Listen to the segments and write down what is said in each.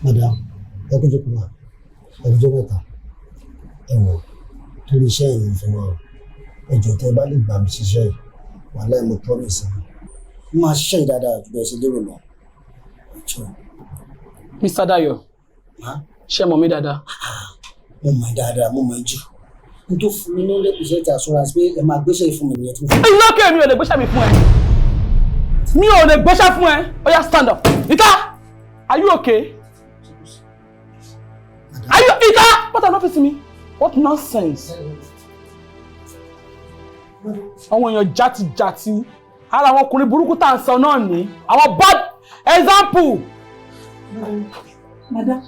Madam, ẹ kú jókòó máa, ẹ kú jókòó mẹ́ta. Ẹ wò, torí iṣẹ́ yìí mo fi wá o. Ẹ jọ̀ọ́, tẹ́ ẹ bá lè gbà mí ṣiṣẹ́ yìí, wàhálà, mo promise ẹ. Mo máa ṣiṣẹ́ yìí dáadáa ju bẹ́ẹ̀ ṣe lérò lọ. Ẹ jọ̀ọ́. Mr. Dayo, ṣé mọ̀ mí dáadáa? Mo mọ̀ ẹ́ dáadáa, mo mọ̀ ẹ́ jù. N tó fún mi ní 100% assurance pé ẹ máa gbéṣẹ́ yìí fún mi nìyẹn tí mo fi. Ìlọ́kẹ́, mi ò lè gbéṣẹ́ mi fún ẹ. Mi ò lè gbéṣẹ́ fún ẹ. Ó yá, stand up. Ìta! Are you okay? Are you ìta? What an office mi? What nonsense? Àwọn èèyàn játijàti. Ara àwọn ọkùnrin burúkú tá à ń sọ náà ní. Àwọn bad example. Madam,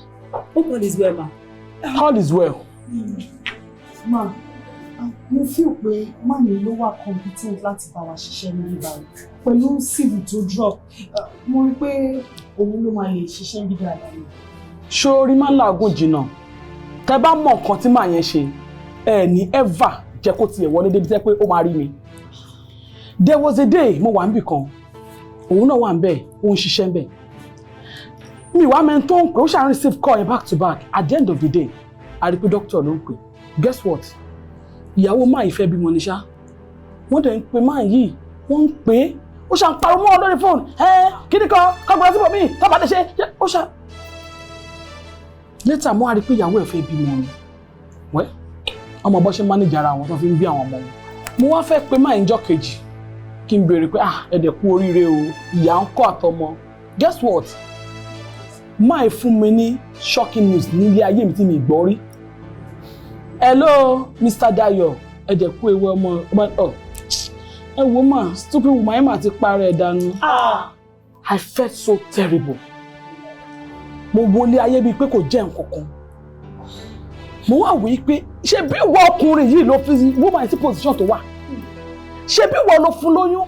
hope all is well, ma. All is well. Ma, mo feel pé man ló wà competent láti bá wa ṣiṣẹ́ níbí báyìí. Pẹ̀lú CV tó drop, mo rí pé òun ló máa lè ṣiṣẹ́ bí dáadáa ni. Ṣórí, máa ń làágùn jìnnà. Tẹ bá mọ nǹkan tí màá yẹn ṣe, ẹ ní ever jẹ́ kó tiẹ̀ wọlé débi tẹ́ pé ó máa rí mi. There was a day mo wà níbì kan, òun náà wà ń bẹ̀, ó ń ṣiṣẹ́ ń bẹ̀. Mi wàá mẹ́ni tó ń pè, ó ṣáà ń receive call yẹn back to back. At the end of the day, a rí pé doctor ló ń pè. Guess what? Ìyàwó máa yìí fẹ́ bímọ ní ṣá. Wọ́n dẹ̀ ń pe máa yìí, wọ́n ń pè é, ó ṣáà ń pariwo mọ́ ọ lórí fóònù. Ẹ kí ni kan kọ́gbọ́n síbò míì tọ́ba lè ṣe ó ṣáà. Later mo wá rí pé ìyàwó ẹ̀ fẹ́ bímọ ni. Wẹ́ ọmọ bọ́ ṣe manage ara wọn tó fi ń bí àwọn ọmọ wọn. Mo wá fẹ́ pe máa ń jọ́ kejì kí n béèrè pé, "Ah, ẹ dẹ̀ kú oríire o, ìyá ń kọ́ àtọmọ?" Guess what? Máa fún mi ní shocking news nílé ayé mi tí mi gbọ́ rí. "Hello, Mr. Dayo, ẹ dẹ̀ kú ewu ọmọ ọmọ ọ." Ẹ wo mà, stupid woman ẹ mà ti parẹ́ ẹ̀ dànù. I felt so terrible. Mo wọlé ayé bíi pé kò jẹ́ nǹkan kan. Mo wá wí pé, ṣé bí ìwọ ọkùnrin yìí ló fi woman sí position tó wà? Ṣé bí ìwọ ló fún lóyún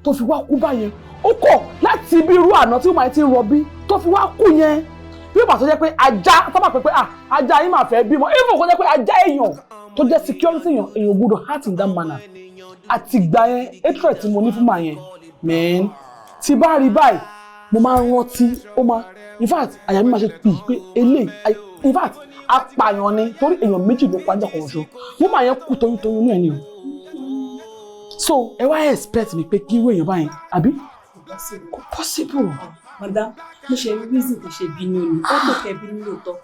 tó fi wá kú báyẹn? Ó kọ̀ láti bí irú àná tí woman ti ń rọbí tó fi wá kú yẹn, bí ó bá tó jẹ́ pé ajá tó bá pẹ́ pé, ah, ajá yín máa fẹ́ bímọ. Even kó jẹ́ pé ajá èèyàn tó jẹ́ security èèyàn, èèyàn gbọ́dọ̀ act in that manner. Àtìgbà yẹn, hatred tí mo ní fún màá yẹn, man, tí bá rí báyìí, mo máa ń rántí, ó máa, in fact, àyà mi máa ṣe pì pé eléyìí, in fact, apààyàn ni, torí èèyàn méjì ló pa níjà kan ṣoṣo. Woman yẹn kú toyúntoyún náà ni o. So ẹ wá expect mi pé kí irú èèyàn báyẹn, àbí kò possible. Madam, mo ṣe rí reason tó ṣe bínú ni. Ó tó kẹ́ bínú lóòótọ́.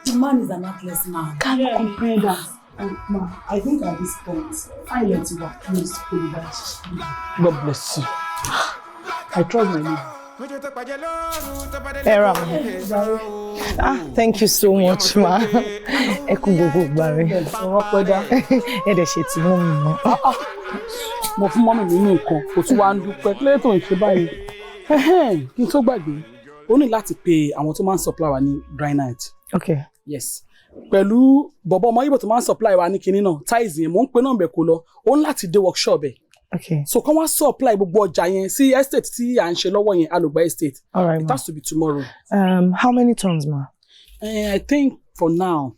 The man is an heartless man. Can you comprehend that? Ma, I think at this point, file ti wà closed kò lè bá ṣiṣẹ́. God bless you. I trust my name. Ẹ ra ma. Ah, thank you so much, ma. Ẹ kú gbogbo ìgbà rẹ. Ọwọ́ pẹ́ dá. Ẹ dẹ̀ ṣe tí mú mi mọ́. Mo fún mummy mi ní nǹkan, kò tún wá ń dúpẹ́. Kí lóye tó ń ṣe báyìí? Kí n tó gbàgbé, ó ní láti pe àwọn tó máa ń supply wa ní granite. Okay. Yes, pẹ̀lú bọ̀bọ̀ ọmọ Ìgbò tó máa ń supply wa ní kinní náà, tiles yẹn. Mò ń pe nọ́ọ̀bẹ̀ kó lọ, ó ń láti dé workshop ẹ̀. Okay. So kán wá supply gbogbo ọjà yẹn sí estate tí à ń ṣe lọ́wọ́ yẹn, Alùgbà Estate. All right, It ma. has to be tomorrow. How many tons, ma? I think for now,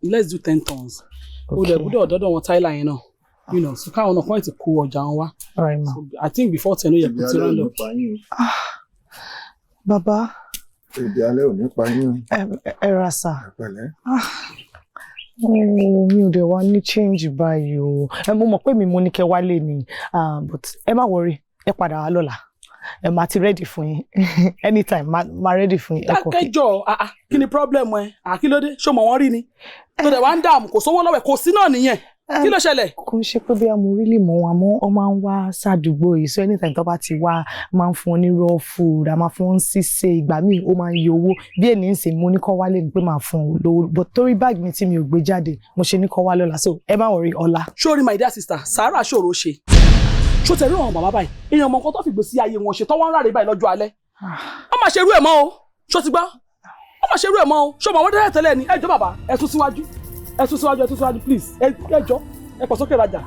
let's do 10 tons. Ó dẹ̀ gbọ́dọ̀ dọ́dọ̀ wọn tiler yẹn náà, so káwọn náà kọ́ ẹ̀ ti kó ọjà wọn wá. All right, ma. So I think before 10, ó yẹ kó ti round up. Bàbá. Ebi alẹ́ ò ní pa yín o. Ẹ ra sà. Ẹ pẹ̀lẹ́. Oh, mi ò dẹ̀ wá ní change báyìí o. Ẹ mo mọ̀ pé mi mo ní kẹ́ wálé ni, ah, but ẹ má worry, ẹ padà wá lọ́la. Ẹ máa ti ready fún yín. Anytime, máa ready fún yín. Ẹ kọ̀ kí. Dákẹ́jọ́. Ah, ah, kí ni problem ẹ? Ah, kí ló dé? Ṣó mọ̀ wọ́n rí ni tó dẹ̀ wá ń dààmú? Kò sówó lọ́wọ́ ẹ̀, kò sí náà nìyẹn. Kí ló ṣẹlẹ̀? Kò ń ṣe pé bí mo really mọ̀ wọn, àmọ́ wọ́n máa ń wá sádùúgbò yìí, so anytime tó bá ti wá, máa ń fún wọn ní raw food, a máa fún wọn sísè. Ìgbà míì ó máa ń yọ owó bí èní ń sìn. Mo ní kọ́ wálé ni pé máa fún un lówó, but torí báàgì mi tí mi ò gbé jáde, mo ṣe ní kọ́ wá lọ́la. So ẹ má worry, ọ̀la. Sórí, my dear sister, sàárà ṣòro ṣe. Ṣó tẹ̀lé àwọn bàbá báyìí, èèyàn mọ nǹkan tó fi gbèsè ayé wọn ṣe tọ́wọ́n ń ráre báyìí lọ́jọ́ alẹ́. Wọ́n máa ṣe irú ẹ̀ mọ́ o. Ṣó ti gbọ́? Wọ́n máa ṣe irú ẹ̀ mọ́ o. Ṣó mọ̀ wọ́n tẹ́lẹ̀ tẹ́lẹ̀ ni? Ẹ jọ̀ọ́ bàbá, ẹ sún síwájú, ẹ sún síwájú, ẹ sún síwájú, please. Ẹ jọ̀ọ́, ẹ pọ̀ sókè rajà.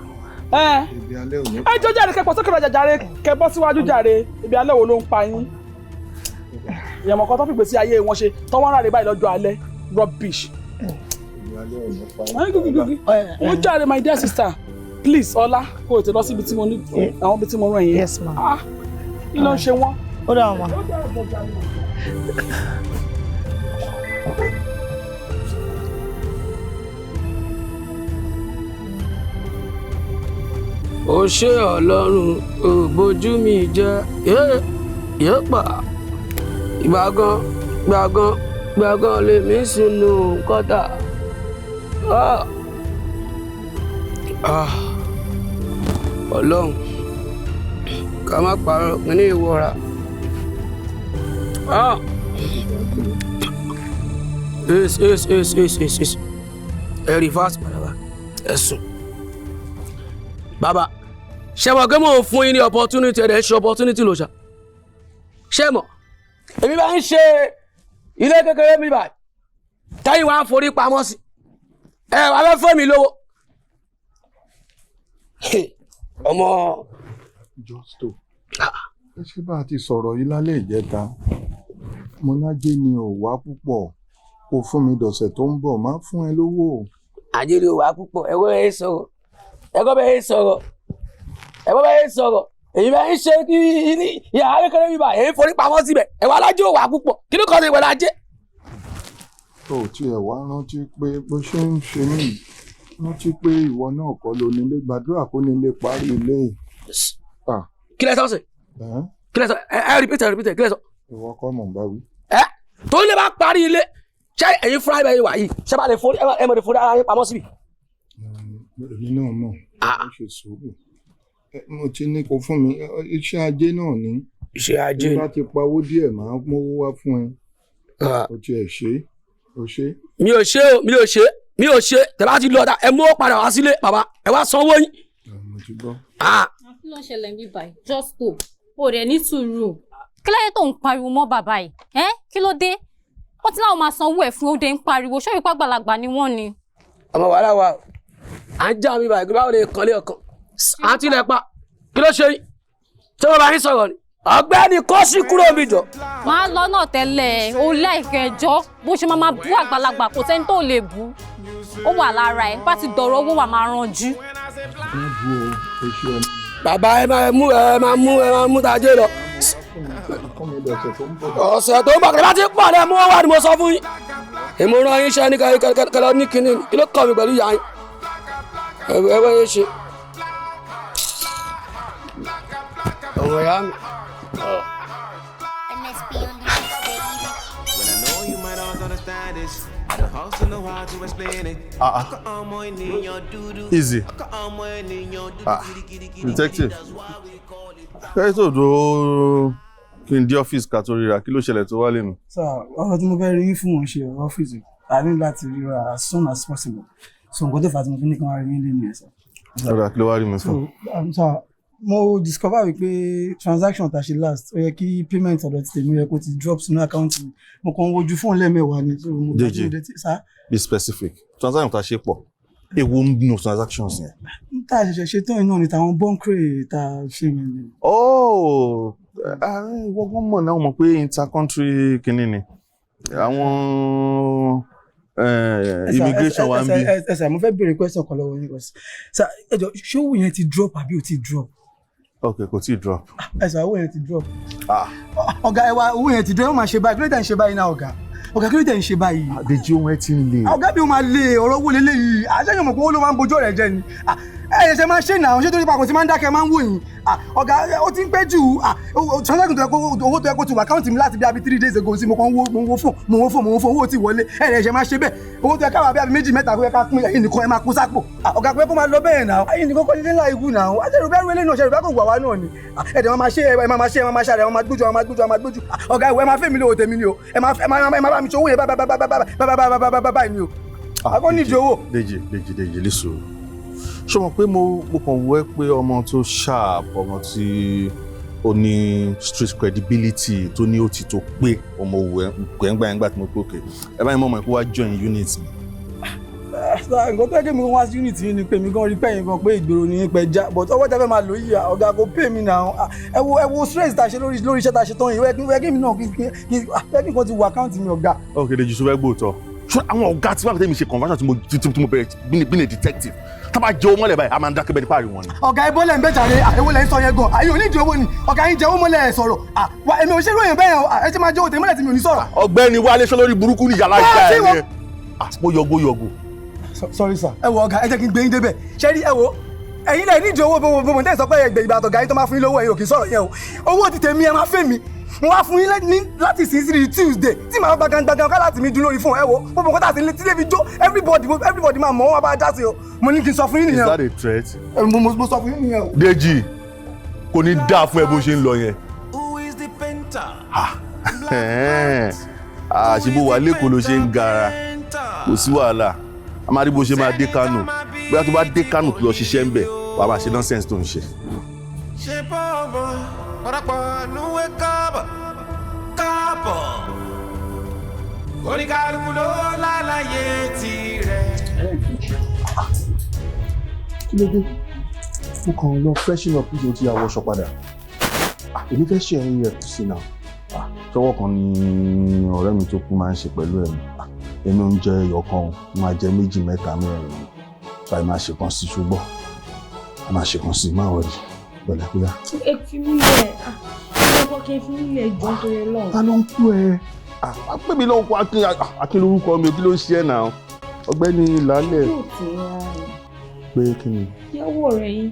Ẹ Ebi alẹ́ ò ní ẹ jọ̀ọ́ jàre, kẹ pọ̀ sókè rajà jàre, kẹ bọ́ síwájú jàre. Ibi alẹ́ wo ló ń pa yín? Èèyàn mọ̀ nǹkan tó fi gbèsè ayé wọn ṣe tọ́wọ́n ń ráre báyìí lọ́jọ́ alẹ́. Rubbish. Ebi alẹ́ ò ní pa yín. Ó jàre, my dear sister, please, ọlá kó o tè lọ síbi tí mo ní, àwọn ibi tí mo rán yẹn. Yes, ma. Ah, kí ló ń ṣe wọ́n? Ó dà wọ́n ma. Ó ṣe Ọlọ́run ò bójú mi jẹ́ yéèpà ìgbàgán gbàgán gbàgán lèmi sínú kọ́tà. Ah. Ah. Ọlọ́run, ká má parọ́ ní ìwọra. Ah. Ace, ace, ace, ace, ace, ace. Ẹ reverse padà wá, ẹ sùn. Bàbá, ṣé mọ̀ pé mò ń fún yín ní opportunity, ẹ̀ dẹ̀ ṣe opportunity lò ṣá. Ṣé mọ̀ èmi bá ń ṣe ilé kékeré mi báyìí, tẹ́yìn wá ń forí pamọ́ sí, ẹ wà fẹ́ fún mi lówó ọmọ. Justo, ẹ ṣé, bá a ti sọ̀rọ̀ yìí lálẹ́ ìjẹta, mo nájé ni ò wá púpọ̀, kó fún mi dọ̀sẹ̀ tó ń bọ̀, má fún ẹ lówó. Ajé ni ò wá púpọ̀. Ẹ̀wọ́ ẹ̀ sọ̀rọ̀, ẹ̀kọ́ bẹ́ẹ̀ sọ̀rọ̀, ẹ̀kọ́ bẹ́ẹ̀ sọ̀rọ̀. Èyí bẹ́ẹ̀ ń ṣe kí ní yàrá kékeré mi báyìí, èyí forí pamọ́ síbẹ̀, ẹ̀wọ́ alájẹ́ ò wá púpọ̀. Kí ló kọ́ sí ìwé ajé? Tó o tiẹ̀ wá rántí pé bó ṣe ń ṣe mí, rántí pé ìwọ náà kọ́ ló nílé. Gbàdúrà kó nílé parí ilé. Kí lẹ sọ sí? Kí lẹ sọ? Ẹ repeat, ẹ repeat, kí lẹ sọ? Ìwọ kọ́ mọ̀ ń bá wí. Ẹ tó lè bá parí ilé, ṣé ẹ̀yin fúnra ẹ̀ wà yìí, ṣé bá lè forí ẹ mọ̀ lè forí ara yín pamọ́ síbi? Èmi náà mọ̀, ó ṣe sùúrù. Mo ti ní kó fún mi, iṣẹ́ ajé náà ní. Iṣẹ́ ajé. Bí bá ti pawó díẹ̀, máa mówó wá fún ẹ. O tiẹ̀ ṣe, o ṣe. Mi ò ṣe o, mi ò ṣe, mi ò ṣe. Tẹ bá ti lọ ẹ mú padà wá sílé, bàbá, ẹ wá sanwó yín. Mo ti gbọ́. Kí ló ń ṣẹlẹ̀ ní báyìí? Justo, o rẹ̀ ní sùúrù. Kí ló dé tó ń pariwo mọ́ bàbá yìí? Ẹ́, kí ló dé? Wọ́n ti láwọn máa sanwó ẹ̀ fún, ó dé ń pariwo. Ṣé ìpá àgbàlagbà ni wọ́n ni? Ọmọ, wàhálà wa o. À ń já mi báyìí, báwo lè kàn lé ọkàn à ń tilẹ̀ pa? Kí ló ṣe yín tí wọ́n bá yín sọ̀rọ̀ ni? Ọ̀gbẹ́ni, kó sí kúrò mi jọ. Máa lọ náà tẹ́lẹ̀, o láìkẹ́ ẹjọ́ bó ṣe máa bú àgbàlagbà, kò sẹ́ni tó lè bú. Ó wà lára ẹ̀, bá ti dọ̀rọ̀ owó, wà máa ranjú. Má bu o, o ṣe ọmọ. Bàbá, ẹ máa mú, ẹ máa mú, ẹ máa mú tajé lọ. Fún mi dọ̀sẹ̀ tó ń bọ̀. Ọ̀sẹ̀ tó ń bọ̀, kí ló ti pọ̀ ní ẹ mú wá ni mo sọ fún yín. Èmi rán yín iṣẹ́ ní kẹlẹ́ ní kinní, kí ló kọ́ mi pẹ̀lú ìyá yín? Ẹ wọ́n yín ṣe. Ọ̀rọ̀ ìyá mi. MSP on the mix, baby. When I know you might not understand this, I don't also know how to explain it. Ah, easy. Ah, detective. Kẹ́hìn tó dúró kí n dé ọ́fíìsì ká tó ríra, kí ló ṣẹlẹ̀ tó wálé mi? Sir, ọ̀rọ̀ tí mo fẹ́ rí yín fún òun ṣe ọ̀rọ̀ ọ́fíìsì. I ní láti ríra as soon as possible. So nǹkan tó fà á tí mo fi ní kí wọ́n rí yín lé nìyẹn, sir. Ọ̀rọ̀ kí ló wá rí mi So, fún? Sir, mo discover wípé transaction tá a ṣe last, ó yẹ kí payment ọ̀dọ̀ ti tèmi, ó yẹ kó ti drop sínú account mi. Mo kàn ń wojú fóònù lẹ́ẹ̀mẹ́wàá ni. So mo JJ. mo dé tí- sir, Be specific. Transaction tá a ṣe pọ̀. Èwo ń nù transactions yẹn? N tá a ṣẹ̀ṣẹ̀ ṣe tán yìí náà ni, tàwọn bọ́ńkìrì tá a ṣe yẹn ni. Oh, ìwọ gan mọ̀ náà, mọ̀ pé intercountry kìíní ni. Àwọn immigration wa ń bí. Ẹ sà, mo fẹ́ béèrè question kan lọ́wọ́ yín kan. Sir, ẹ jọ̀ọ́, ṣé owó yẹn ti drop àbí ò ti drop? Ok, kò tíì drop. Ẹ sà, owó yẹn ti drop. Ah. Ọ̀gá, ẹ wá, owó yẹn ti drop, ẹ má máa ṣe báyìí. Kí ló dé ń ṣe báyìí náà, ọ̀gá? Ọ̀gá, kí ló dé ń ṣe báyìí? Dèjì, ohun ẹ ti ń le. Ọ̀gá mi ò máa lè ọ̀rọ̀ owó leléyìí. Àṣẹyìn mọ̀ pé owó ló máa ń bojú ọ̀rẹ́ jẹ́ ni. Ah, ẹ ṣẹ̀ṣẹ̀ máa ṣe náà, ṣé torí papọ̀ tí máa ń dákẹ́ máa ń wò yín? Ah, ọ̀gá, ó ti ń pẹ́ jù. Ah, transaction tó yẹ kó, owó tó yẹ kó ti wà account mi láti bí abi 3 days ago sí, mo kàn ń wo, mo ń wo fún, mo ń wo fún, mo ń wo fún, owó ti wọlé. Ẹ ṣẹ̀ṣẹ̀ máa ṣe bẹ́ẹ̀. Owó tó yẹ káwa bí abi méjì mẹ́ta kó yẹ ká pín, ẹ̀yin nìkan ẹ máa kó sápò. Ah, ọ̀gá, pé kó máa lọ bẹ́ẹ̀ náà, ẹ̀yin nìkan kọ́ ní ńlá ikú náà. Àṣẹrù bẹ́ẹ̀ rú eléyìí náà, ṣẹ̀rù bẹ́ẹ̀ kò wà wá náà ni. Ah, ẹ dẹ̀ máa ṣe, ẹ máa ṣe, ẹ máa ṣe, ẹ máa gbójú, ẹ máa gbójú, ẹ máa gbójú. Ah, ọ̀gá, ìwọ ẹ máa fẹ́ mi lówó tèmi ni o. Ẹ máa bá mi ṣe owó yẹn báyìí báyìí báyìí báyìí báyìí báyìí báyìí ni o. Akọ́ nídìí owó. Dèjì, Dèjì, Dèjì, lẹ́sọ̀rọ̀. Ṣé o mọ̀ pé mo kàn wọ́ ẹ pé ọmọ tó sharp, ọmọ tí ó ní street credibility, tó ní ó ti tó pé ọmọ òwò ẹ̀ gbẹ̀ngbẹ̀ngbà tí mo pé òkè. Ẹ báyìí mọ̀ mọ̀ kó wá join unit mi. Sir, nǹkan tó yẹ kí mi wá sí unit yìí ni pé mi gan rí pẹ́yìn gan pé ìgboro ni pẹ́ já, but ọwọ́ tẹ́ fẹ́ máa lò yìí, ọ̀gá, kò pay mi náà. Ẹ wo stress tá a ṣe lórí iṣẹ́ tá a ṣe tán yìí, ó yẹ kí mi náà kí nǹkan ti wọ account mi, ọ̀gá. Ok, Dèjì, ṣó fẹ́ gbóòótọ́? Ṣé àwọn ọ̀gá tí wọ́n fi tẹ́mi ṣe conversion tí mo bẹ̀rẹ̀ being a detective, tá bá jẹ owó mọ́lẹ̀ báyìí, a máa ń dákẹ́ bẹ́ẹ̀ ní páàrí wọn ni. Ọ̀gá, ẹ bọ́lẹ̀ ń bẹ́ jàre. Èwo lẹ́ ń sọ yẹn gan? Àyè onídìí owó ni ọ̀gá yín jẹ owó mọ́lẹ̀, ẹ̀ sọ̀rọ̀. Wa èmi ò ṣe ròyìn bẹ́ẹ̀ o. Ẹ ti máa jẹ owó tèmi mọ́lẹ̀ tí mi ò ní sọ̀rọ̀. Ọ̀gbẹ́ni Wálé, ṣé lórí burúkú ni yàrá ìjà ẹ ni? Mo yọgo yọgo. Sorry sir. Ẹ wo ọ̀gá, ẹ jẹ́ kí n gbé yín débẹ̀. Ṣé rí, ẹ wo, ẹ̀yin náà nídìí owó bó tẹ́ ẹ sọ pé ẹgbẹ́ ìgbà àtọ̀gá yín tó máa fún yín lówó, ẹ̀yin ò kì í sọ̀rọ̀ yẹn o. Owó ti tèmi, ẹ máa fẹ́ mi, mo wá fún yín ní láti sin sí Tuesday tí màá gba gbàngàn ká láti mi dún lórí fún ẹ. Wo gbogbo nǹkan tá a sì tí lè fi jó, everybody máa mọ̀, wọ́n bá dá sí o. Mo ní kí n sọ fún yín nìyẹn. Is that a threat? Mo sọ fún yín nìyẹn o. Déjì, kò ní dáa fún ẹ bó ṣe ń lọ yẹn. Who is the painter? Àṣìbò wà lẹ́kọ̀ọ́ ló ṣe ń gara, kò sí wàhálà. A máa rí bó ṣe máa dé Kánò. Bóyá tó bá dé Kánò tó lọ ṣiṣẹ́ ń bẹ̀, wàá máa ṣe nonsense tó ń ṣe. Ṣe bọ́ọ̀bọ̀ pọ̀rọ̀pọ̀ núwé káàbọ̀ káàbọ̀, oníkálukú ló lálàyé tirẹ̀. Kí ló dé? Mo kàn lọ freshen up nítorí tí a wọṣọ padà. Èmi fẹ́ ṣe ẹyin rẹ̀ kù sí náà. Tọwọ́ kan ni ọ̀rẹ́ mi tó kú máa ń ṣe pẹ̀lú ẹ̀mí. Èmi ò ń jẹ ẹyọ kan o, mo máa jẹ méjì, mẹ́ta, mẹ́rin ni. Báyìí máa ṣe kan sí, ṣùgbọ́n a máa ṣe kan sí, má wọlé pẹ̀lẹ́ kúyà. Ẹ fi mí lẹ̀, ẹ kọ́ kí ẹ fi mí lẹ̀ jọ nítorí Ọlọ́run. Ta ló ń kú ẹ? Pè mí lóhùn kó Akin, Akin lórúkọ mi, kí ló ń ṣe ẹ náà? Ọ̀gbẹ́ni Lálẹ́. Yóò tì í rárá. Pé kí ni? Ìyàwó ọ̀rẹ́ yín.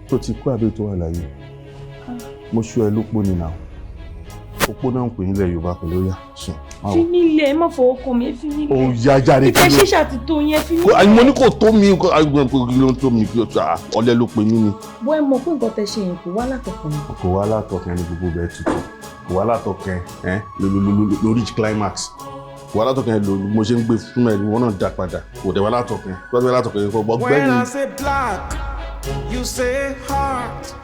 Tó ti kú àbí tó wà láyé? Mo ṣú ẹ lópó ni náà. Opó náà ń pè nílẹ̀ Yorùbá pẹ̀lú ó yá sùn. Fi mí lẹ̀, ẹ má fọwọ́ kàn mí, ẹ fi mí lẹ̀. Ó yá jáde. Ìfẹ́ ṣíṣà ti tó yẹn, fi mí lẹ̀. Mo ní kò tó mi, kí ló ń tó mi, ọ̀lẹ ló pè mí ni. Bọ́ ẹ mọ̀ pé nǹkan tẹ ṣe yẹn kò wá látọkàn mi. Kò wá látọkàn ní gbogbo bẹ́ẹ̀ tutù. Kò wá látọkàn ẹ lórí climax. Kò wá látọkàn ẹ mo ṣe ń gbé fún ẹ, wọn náà dá padà. Kò dẹ̀ wá látọkàn. Kò wá látọkàn ẹ kò gbọ́ gbẹ́yìn. When I say black, you say heart.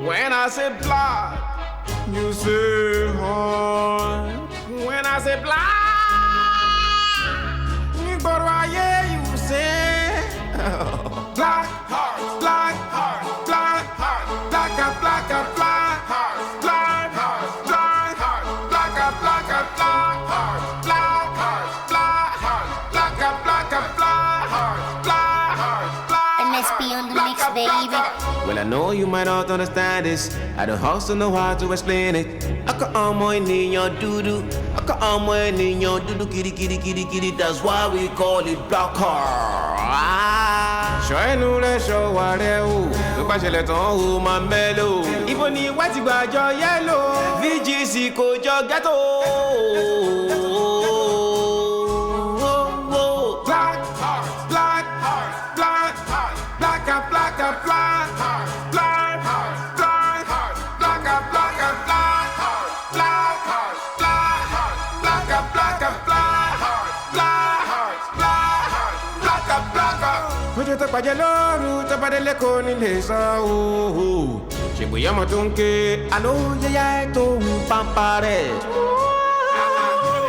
When I say black, you say heart. When I say black, nígboro ayé, you say black heart, black heart, black heart, black and black and black heart, black heart, black heart, black and black and black heart, black heart, black heart, black and black and black heart, black heart, black. MSP on the mix, baby. Well, I know you might not understand this. I don't also know how to explain it. Ọkọ ọmọ ènìyàn dúdú, ọkọ ọmọ ènìyàn dúdú kirikiri kirikiri. That's why we call it black heart. Ṣọ́ ẹnu rẹ̀, ṣọ́ wà rẹ̀ o, tó bá ṣẹlẹ̀ tán o máa mẹ́lò. Ibo ni wá ti gbàjọ yellow, VGC kò jọ ghetto. Black heart, black heart, black heart, black and black and black heart, black heart, black heart, black and black and black heart, black heart, black heart, black and black and black heart, black heart, black heart, black and black heart. Ojú tó pàjẹ́ lóru tó bá délé kò ní lè sọ ooo. Ṣèbùyá ọmọ tó ń ké, àló yẹyẹ tó ń pampa rẹ̀.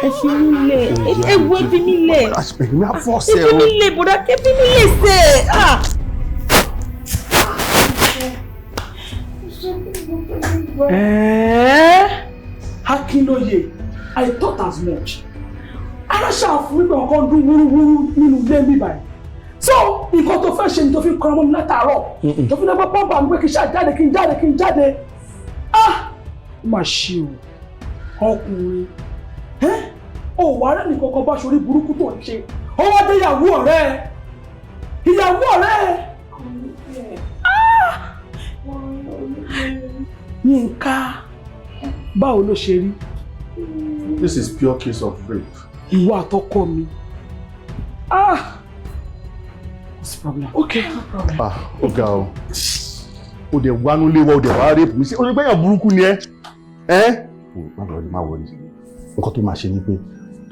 Ẹ fi mí lẹ̀, ẹ wo, ẹ fi mí lẹ̀. Èmi á fọ́ Ẹ ṣe fi o. mí lẹ̀, bọ̀dá, ẹ fi mí lẹ̀ sẹ́. Ẹ̀ẹ́, Akínlóye, I thought as much. Ara ṣàfùn wípé nǹkan dún wúrúwúrú nínú ilé mi báyìí. So nǹkan tó fẹ́ ṣe ni tó fi ń kọ́ra mọ́ mi látàárọ̀. Tó fi lọ́gbọ́n pọ́ǹpà mi pé kí n ṣáà jáde, kí n jáde, kí n jáde. Ah! Ó mà ṣe o, ọkùnrin. Ẹ́ o wà rẹ̀ nìkan kan bá ṣorí burúkú tó ń ṣe. Ó wá dé ìyàwó ọ̀rẹ́ ẹ̀. Ìyàwó ọ̀rẹ́ ẹ̀. Ah! Yínká, báwo ló ṣe rí? This is pure case of rape. Ìwọ àtọkọ mi. Ah! What's the problem? Okay. No problem. Ah, ó ga o. O dẹ̀ wánú lé wa, o dẹ̀ wá rape mi. Ṣé o ní gbẹ̀yàn burúkú ni ẹ́? Ẹ́? Má wọrí, má wọrí. Nǹkan tó máa ṣe ni pé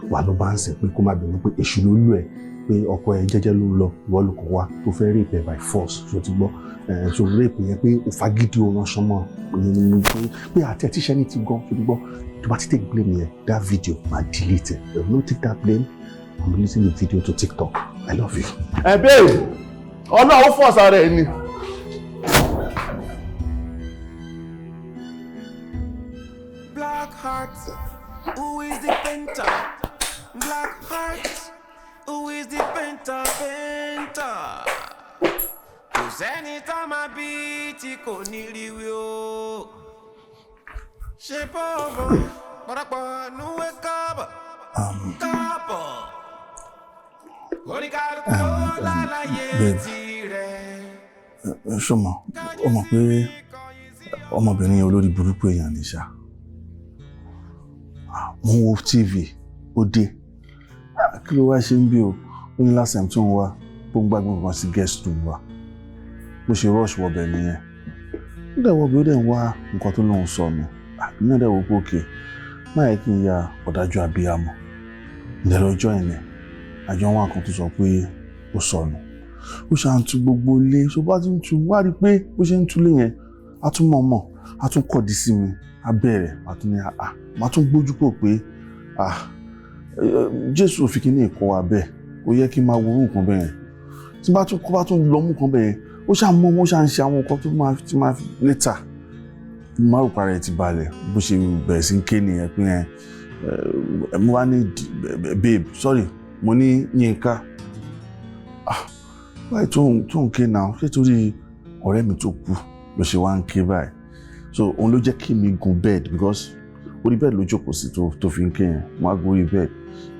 wà ló bá ń sìn pé kó má bínú pé èṣù ló lù ẹ́, pé ọkọ ẹ jẹ́jẹ́ ló ń lọ, ìwọ ló kàn wá tó fẹ́ rape ẹ by force, ṣó ti gbọ́? Ẹ̀ ṣó rape yẹn pé o fagídí o ránṣọ mọ́ ìyẹn ni mo pé àti ẹ̀ tíṣẹ́ ní ti gan, ṣó ti gbọ́? Tó bá ti take blame yẹn, that video máa delete ẹ̀. If you no take that blame, I'm releasing the video to TikTok. I love you. Ẹ babe, Ọlọ́run fọ̀ sára ẹ ni. Black heart, who is the painter? Black heart, Who is the painter, painter? Kò sẹ́ni tá máa bí tí kò ní rí wí o. Ṣé bọ́ọ̀bọ̀ pọ̀rọ̀pọ̀ núwé káàbọ̀ káàbọ̀. Oníkálukú ló lálàyé tirẹ̀. Ṣọmọ ó mọ̀ pé ọmọbìnrin yẹn olórí burúkú èèyàn ní ṣá. Mo ń wo TV, ó dé. Kí ló wá ṣe ń bí o? Ó ní last time tó ń wá, ó ń gbàgbé nǹkan sí guest room wa. Bó ṣe rush wọbẹ̀ nìyẹn. Ó dẹ̀ wọbẹ̀, ó dẹ̀ ń wá nǹkan tó lóun sọnù. Àbí dẹ̀ wò pé òkè má yẹ kí n ya ọ̀dájú abiyamọ. Ǹdẹ̀ lọ́jọ́ yẹn àjọ wọn kan tó sọ pé ó sọnù. Ó ṣáà ń tu gbogbo ilé, tó bá ti ń tu wá rí i pé bó ṣe ń tulé yẹn, á tún mọ̀ mọ̀, á tún kọ̀dí sí mi, á bẹ̀rẹ̀, á tún ní àá, má tún gbójú pò pé à Jésù fi kíní ìkọ́ wa bẹ́ẹ̀, ó yẹ kí n máa worú nǹkan bẹ́ẹ̀ yẹn. Tí bá tún kọ́ bá tún lọ mú nǹkan bẹ́ẹ̀ yẹn, ó ṣáà mọ̀ ó ṣáà ń ṣe àwọn nǹkan tó máa ti máa létà. Mo máa rò para ẹ̀ ti balẹ̀, bó ṣe bẹ̀rẹ̀ sí ń ké nìyẹn pé ẹ mo wá ní babe, sorry, mo ní Yínká. Ah, báyìí tó ń ké náà, ṣé torí ọ̀rẹ́ mi tó kú ló ṣe wá ń ké báyìí? So òun ló jẹ́ kí mi gun bed, because orí bed ló jókòó sí tó fi ń ké yẹn. Mo á gun orí bed,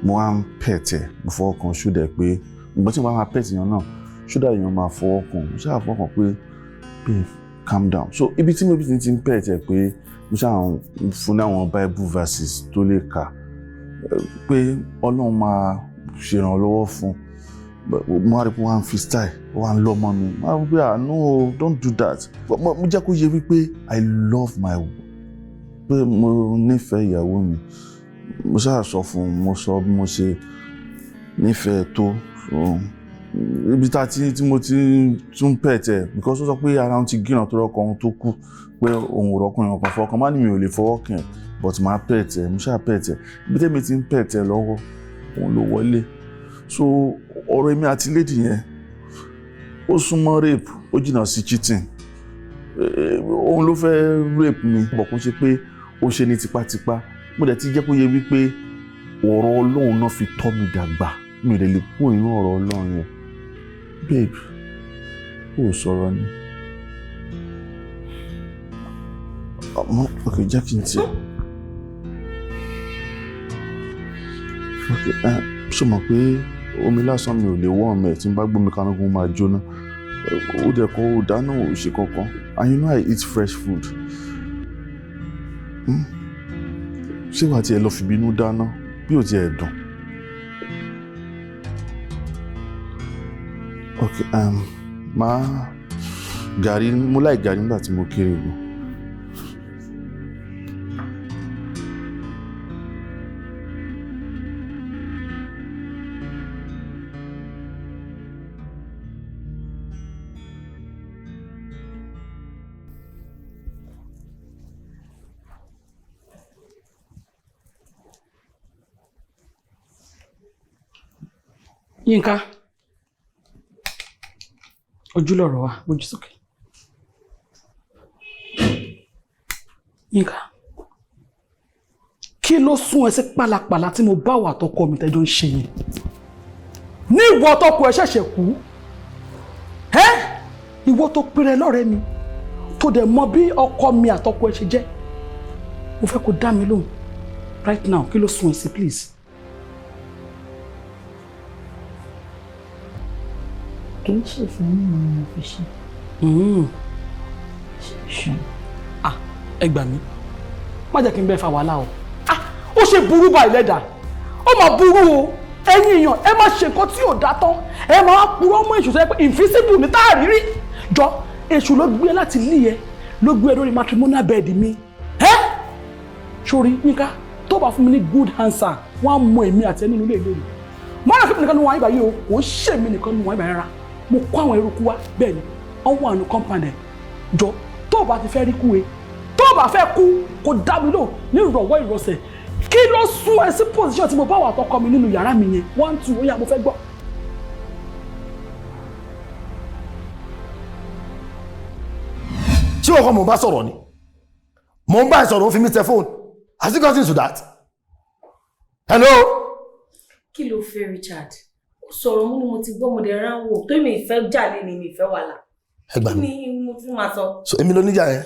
mo wá ń pet ẹ̀, mo fọwọ́ kan ṣúdẹ̀ pé ìgbà tí mo bá máa pet yẹn náà, ṣúdà yẹn máa fọwọ́ kan, mo ṣáà fọwọ́ kan pé babe, calm down. So ibi tí mo bí ti ń pet ẹ̀ pé mo ṣáà ń fún ní àwọn Bible verses tó lè kà pé Ọlọ́run máa ṣèrànlọ́wọ́ fún. Mo wá rí pé wọ́n á fi style, wọ́n á lọ́ mọ́ mi, mo wá rí pé ah no, don't do that. Mo jẹ́ kó yé wípé I love my, pé mo nífẹ̀ẹ́ ìyàwó mi. Mo ṣáà sọ fún un, mo sọ bí mo ṣe nífẹ̀ẹ́ tó. Ibi tá tí mo ti tún pẹ̀ tẹ̀, because ó sọ pé ara òun ti gíràn tó rọ́kọ òun tó kú, pé òun ò rọ́kùnrin ọkàn fọkàn má ní mi ò lè fọwọ́ kàn ẹ́, but màá pẹ̀ tẹ̀. Mo ṣáà pẹ̀ tẹ̀, ibi tẹ́mi ti ń pẹ̀ tẹ̀ lọ́wọ́ òun ló wọlé. So ọ̀rọ̀ èmi àti lady yẹn, ó súnmọ́ rape, ó jìnnà sí cheating. Òun ló fẹ́ rape mi, bọ̀ kó ṣe pé ó ṣe ní tipátipá. Mo dẹ̀ ti jẹ́ kó yé wípé ọ̀rọ̀ Ọlọ́run náà fi tọ́ mi dàgbà, mi ò dẹ̀ lè kú inú ọ̀rọ̀ Ọlọ́run yẹn. Babe, ó sọ̀rọ̀ ni. Ọmọ, ok, jẹ́ kí n tiẹ̀. Ok, ṣé o mọ̀ pé omi lásán mi ò lè wọ́ ọmọ ẹ̀, tí n bá gbómi kaná kó máa jóná. Ó dẹ̀ kọ́ ó dáná, ò ṣe kankan. And you know I eat fresh food. Ṣé wàá tiẹ̀ lọ fìbínú dáná bí ò tiẹ̀ dùn? Ok, máa gàrí, mo láì gàrí nígbà tí mo kéré gan. Yínká, ojú lọ̀rọ̀ wa, bójú sókè. Yínká, kí ló sún ẹ sí pálapàla tí mo bá wà tọkọ mi tẹjọ ń ṣe yẹn? Ní ìwọ tọkọ ẹ ṣẹ̀ṣẹ̀ kú, ẹ ìwọ tó péré lọ́rẹ́ mi, tó dẹ̀ mọ bí ọkọ mi àtọkọ ẹ ṣe jẹ́. Mo fẹ́ kó dá mi lóhùn right now, kí ló sún ẹ sí, please? Kì í ṣe fún mi ni mo fi ṣe. Ṣe. Ah, ẹ gbà mí, má jẹ́ kí n bẹ́ẹ̀ fa wàhálà o. Ah, ó ṣe burú báyìí lẹ́dà, ó mà burú o. Ẹ̀yin èèyàn, ẹ má ṣe nǹkan tí ò dá tán, ẹ máa purọ́ mọ́ èṣù tó yẹ pé invisible ní tá a rí rí. Jọ, èṣù ló gbé láti lé ẹ, ló gbé ẹ lórí matrimonial bed mi. Ẹ sórí Yínká, tó bá fún mi ní good answer, wọ́n á mọ èmi àti ẹ nínú ilé ìlú. Mọ́nà fún mi nìkan ní wọ́n á yíbà yìí o, kò ń ṣèmi nìkan ní wọ́n á yíbà rárá. Mo kó àwọn eruku wá, bẹ́ẹ̀ ni wọ́n wà ní compound ẹ̀. Jọ, tó o bá ti fẹ́ rí kú e, tó o bá fẹ́ kú, kò dá mi lò ní ìrọ̀wọ́ ìrọ̀sẹ̀. Kí ló sún ẹ sí position tí mo bá wà tọkọ mi nínú yàrá mi yẹn? 1 2, ó yá, mo fẹ́ gbọ́. Ṣé ọkọ mò ń bá sọ̀rọ̀ ni? Mò ń bá ẹ sọ̀rọ̀, ó fi mí tẹ fóònù. Has it gotten to that? Hello? Kí ló fẹ́, Richard? Ó Sọ̀rọ̀ mú ni mo ti gbọ́, mo dẹ̀ rán wò tó mi ìfẹ́ jà lé ni mi ìfẹ́ wàhálà. Ẹ gbà Kí mí. ni mo tún máa sọ? So èmi ló níjà yẹn.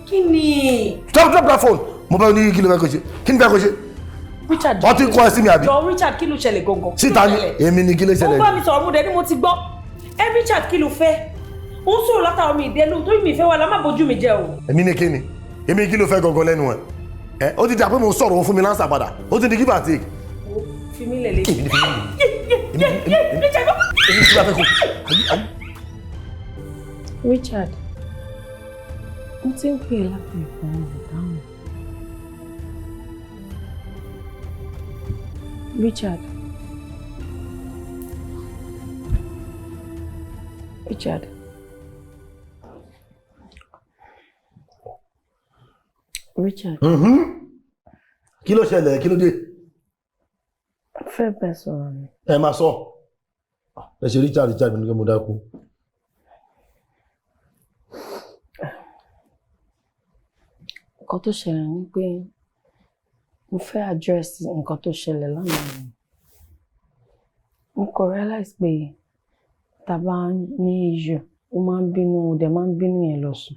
Kí ni? Drop, drop that phone. Mo bá ní kí ló fẹ́ kó ṣe? Kí ni fẹ́ kó ṣe? Richard, Wọ́n ti kọ́ ẹ sí mi àbí? Jọ Richard, kí ló ṣẹlẹ̀ gangan? Síta ni èmi ni kí ló Ó ṣẹlẹ̀? bá mi sọ̀rọ̀, mo dẹ̀ ní mo ti gbọ́. Ẹ Richard, kí ló fẹ́? Ó ń sọ̀rọ̀ látàwọn mi ìdẹ́lú torí mi ìfẹ́ wàhálà, má bójú mi jẹ́ o. Èmi ni kí ni? Èmi kí ló fẹ́ gangan lẹ́nu ẹ̀? Ẹ ó ti dà pé mo sọ̀rọ̀, òun fún mi láǹsà padà. Ó ti di give and take. Fi mí lẹ̀ lé. Èmi ni fi mí lẹ̀. Èmi kí ló fẹ́ kó? Richard, mo ti ń pè é láti ẹ̀kọ́ ọ̀hún dáhùn. Richard. Richard. Richard. Kí ló ṣẹlẹ̀? Kí ló dé? Fẹ́ bẹ́ẹ̀ sọ̀rọ̀ ni. Ẹ máa sọ. Ẹ ṣe Richard, Richard mi ní kí mo dákú. Nǹkan tó ṣẹlẹ̀ ni pé mo fẹ́ address nǹkan tó ṣẹlẹ̀ lánàá ni. Mo kò realize pé tá a bá ní issue, ó máa ń bínú, ó dẹ̀ máa ń bínú yẹn lọ sùn.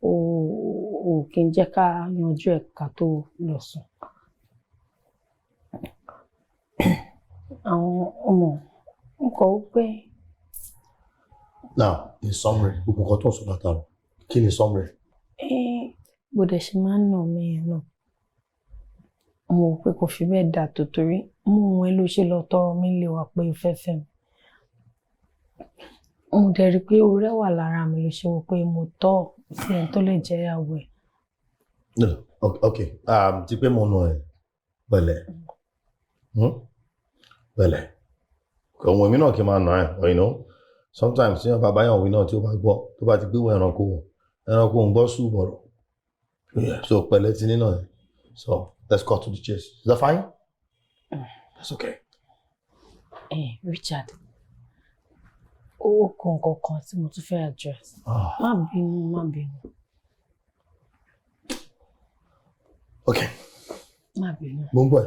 Ó kì í jẹ́ ká yanjú ẹ̀ ká tó lọ sùn. Àwọn ọmọ n kò wí pé Now, in summary, gbogbo nǹkan tó ń sọ látàrọ, kí ni summary? Bó dẹ̀ ṣe máa ń nà mí yẹn náà, mo rò pé kò fi bẹ́ẹ̀ dà tó, torí mú òun ẹ ló ṣe lọ tọrọ mi lè wà pé ìfẹ́ fẹ́ mi. Mo dẹ̀ rí i pé ó rẹwà lára mi ló ṣe wò pé mo tọ́ sí ẹni tó lè jẹ́ ìyàwó ẹ̀. No, okay, ti pé mo nù ẹ, pẹ̀lẹ́. Pẹ̀lẹ́. Òun èmi náà kì í máa nà ẹ, but sometimes tí wọ́n bá báyọ̀ wí náà tí ó bá gbọ́, tó bá ti gbé wọ ẹranko wọ̀, ẹranko ń gbọ́ sùn bọ̀rọ̀. Yeah, so pẹ̀lẹ́ ti nínà ẹ. So let's cut to the chase. Is that fine? That's okay. Richard, owó kan nǹkan kan tí mo tún fẹ́ address. Má bínú, má bínú. Okay. Má bínú. Mo ń gbọ́ ẹ.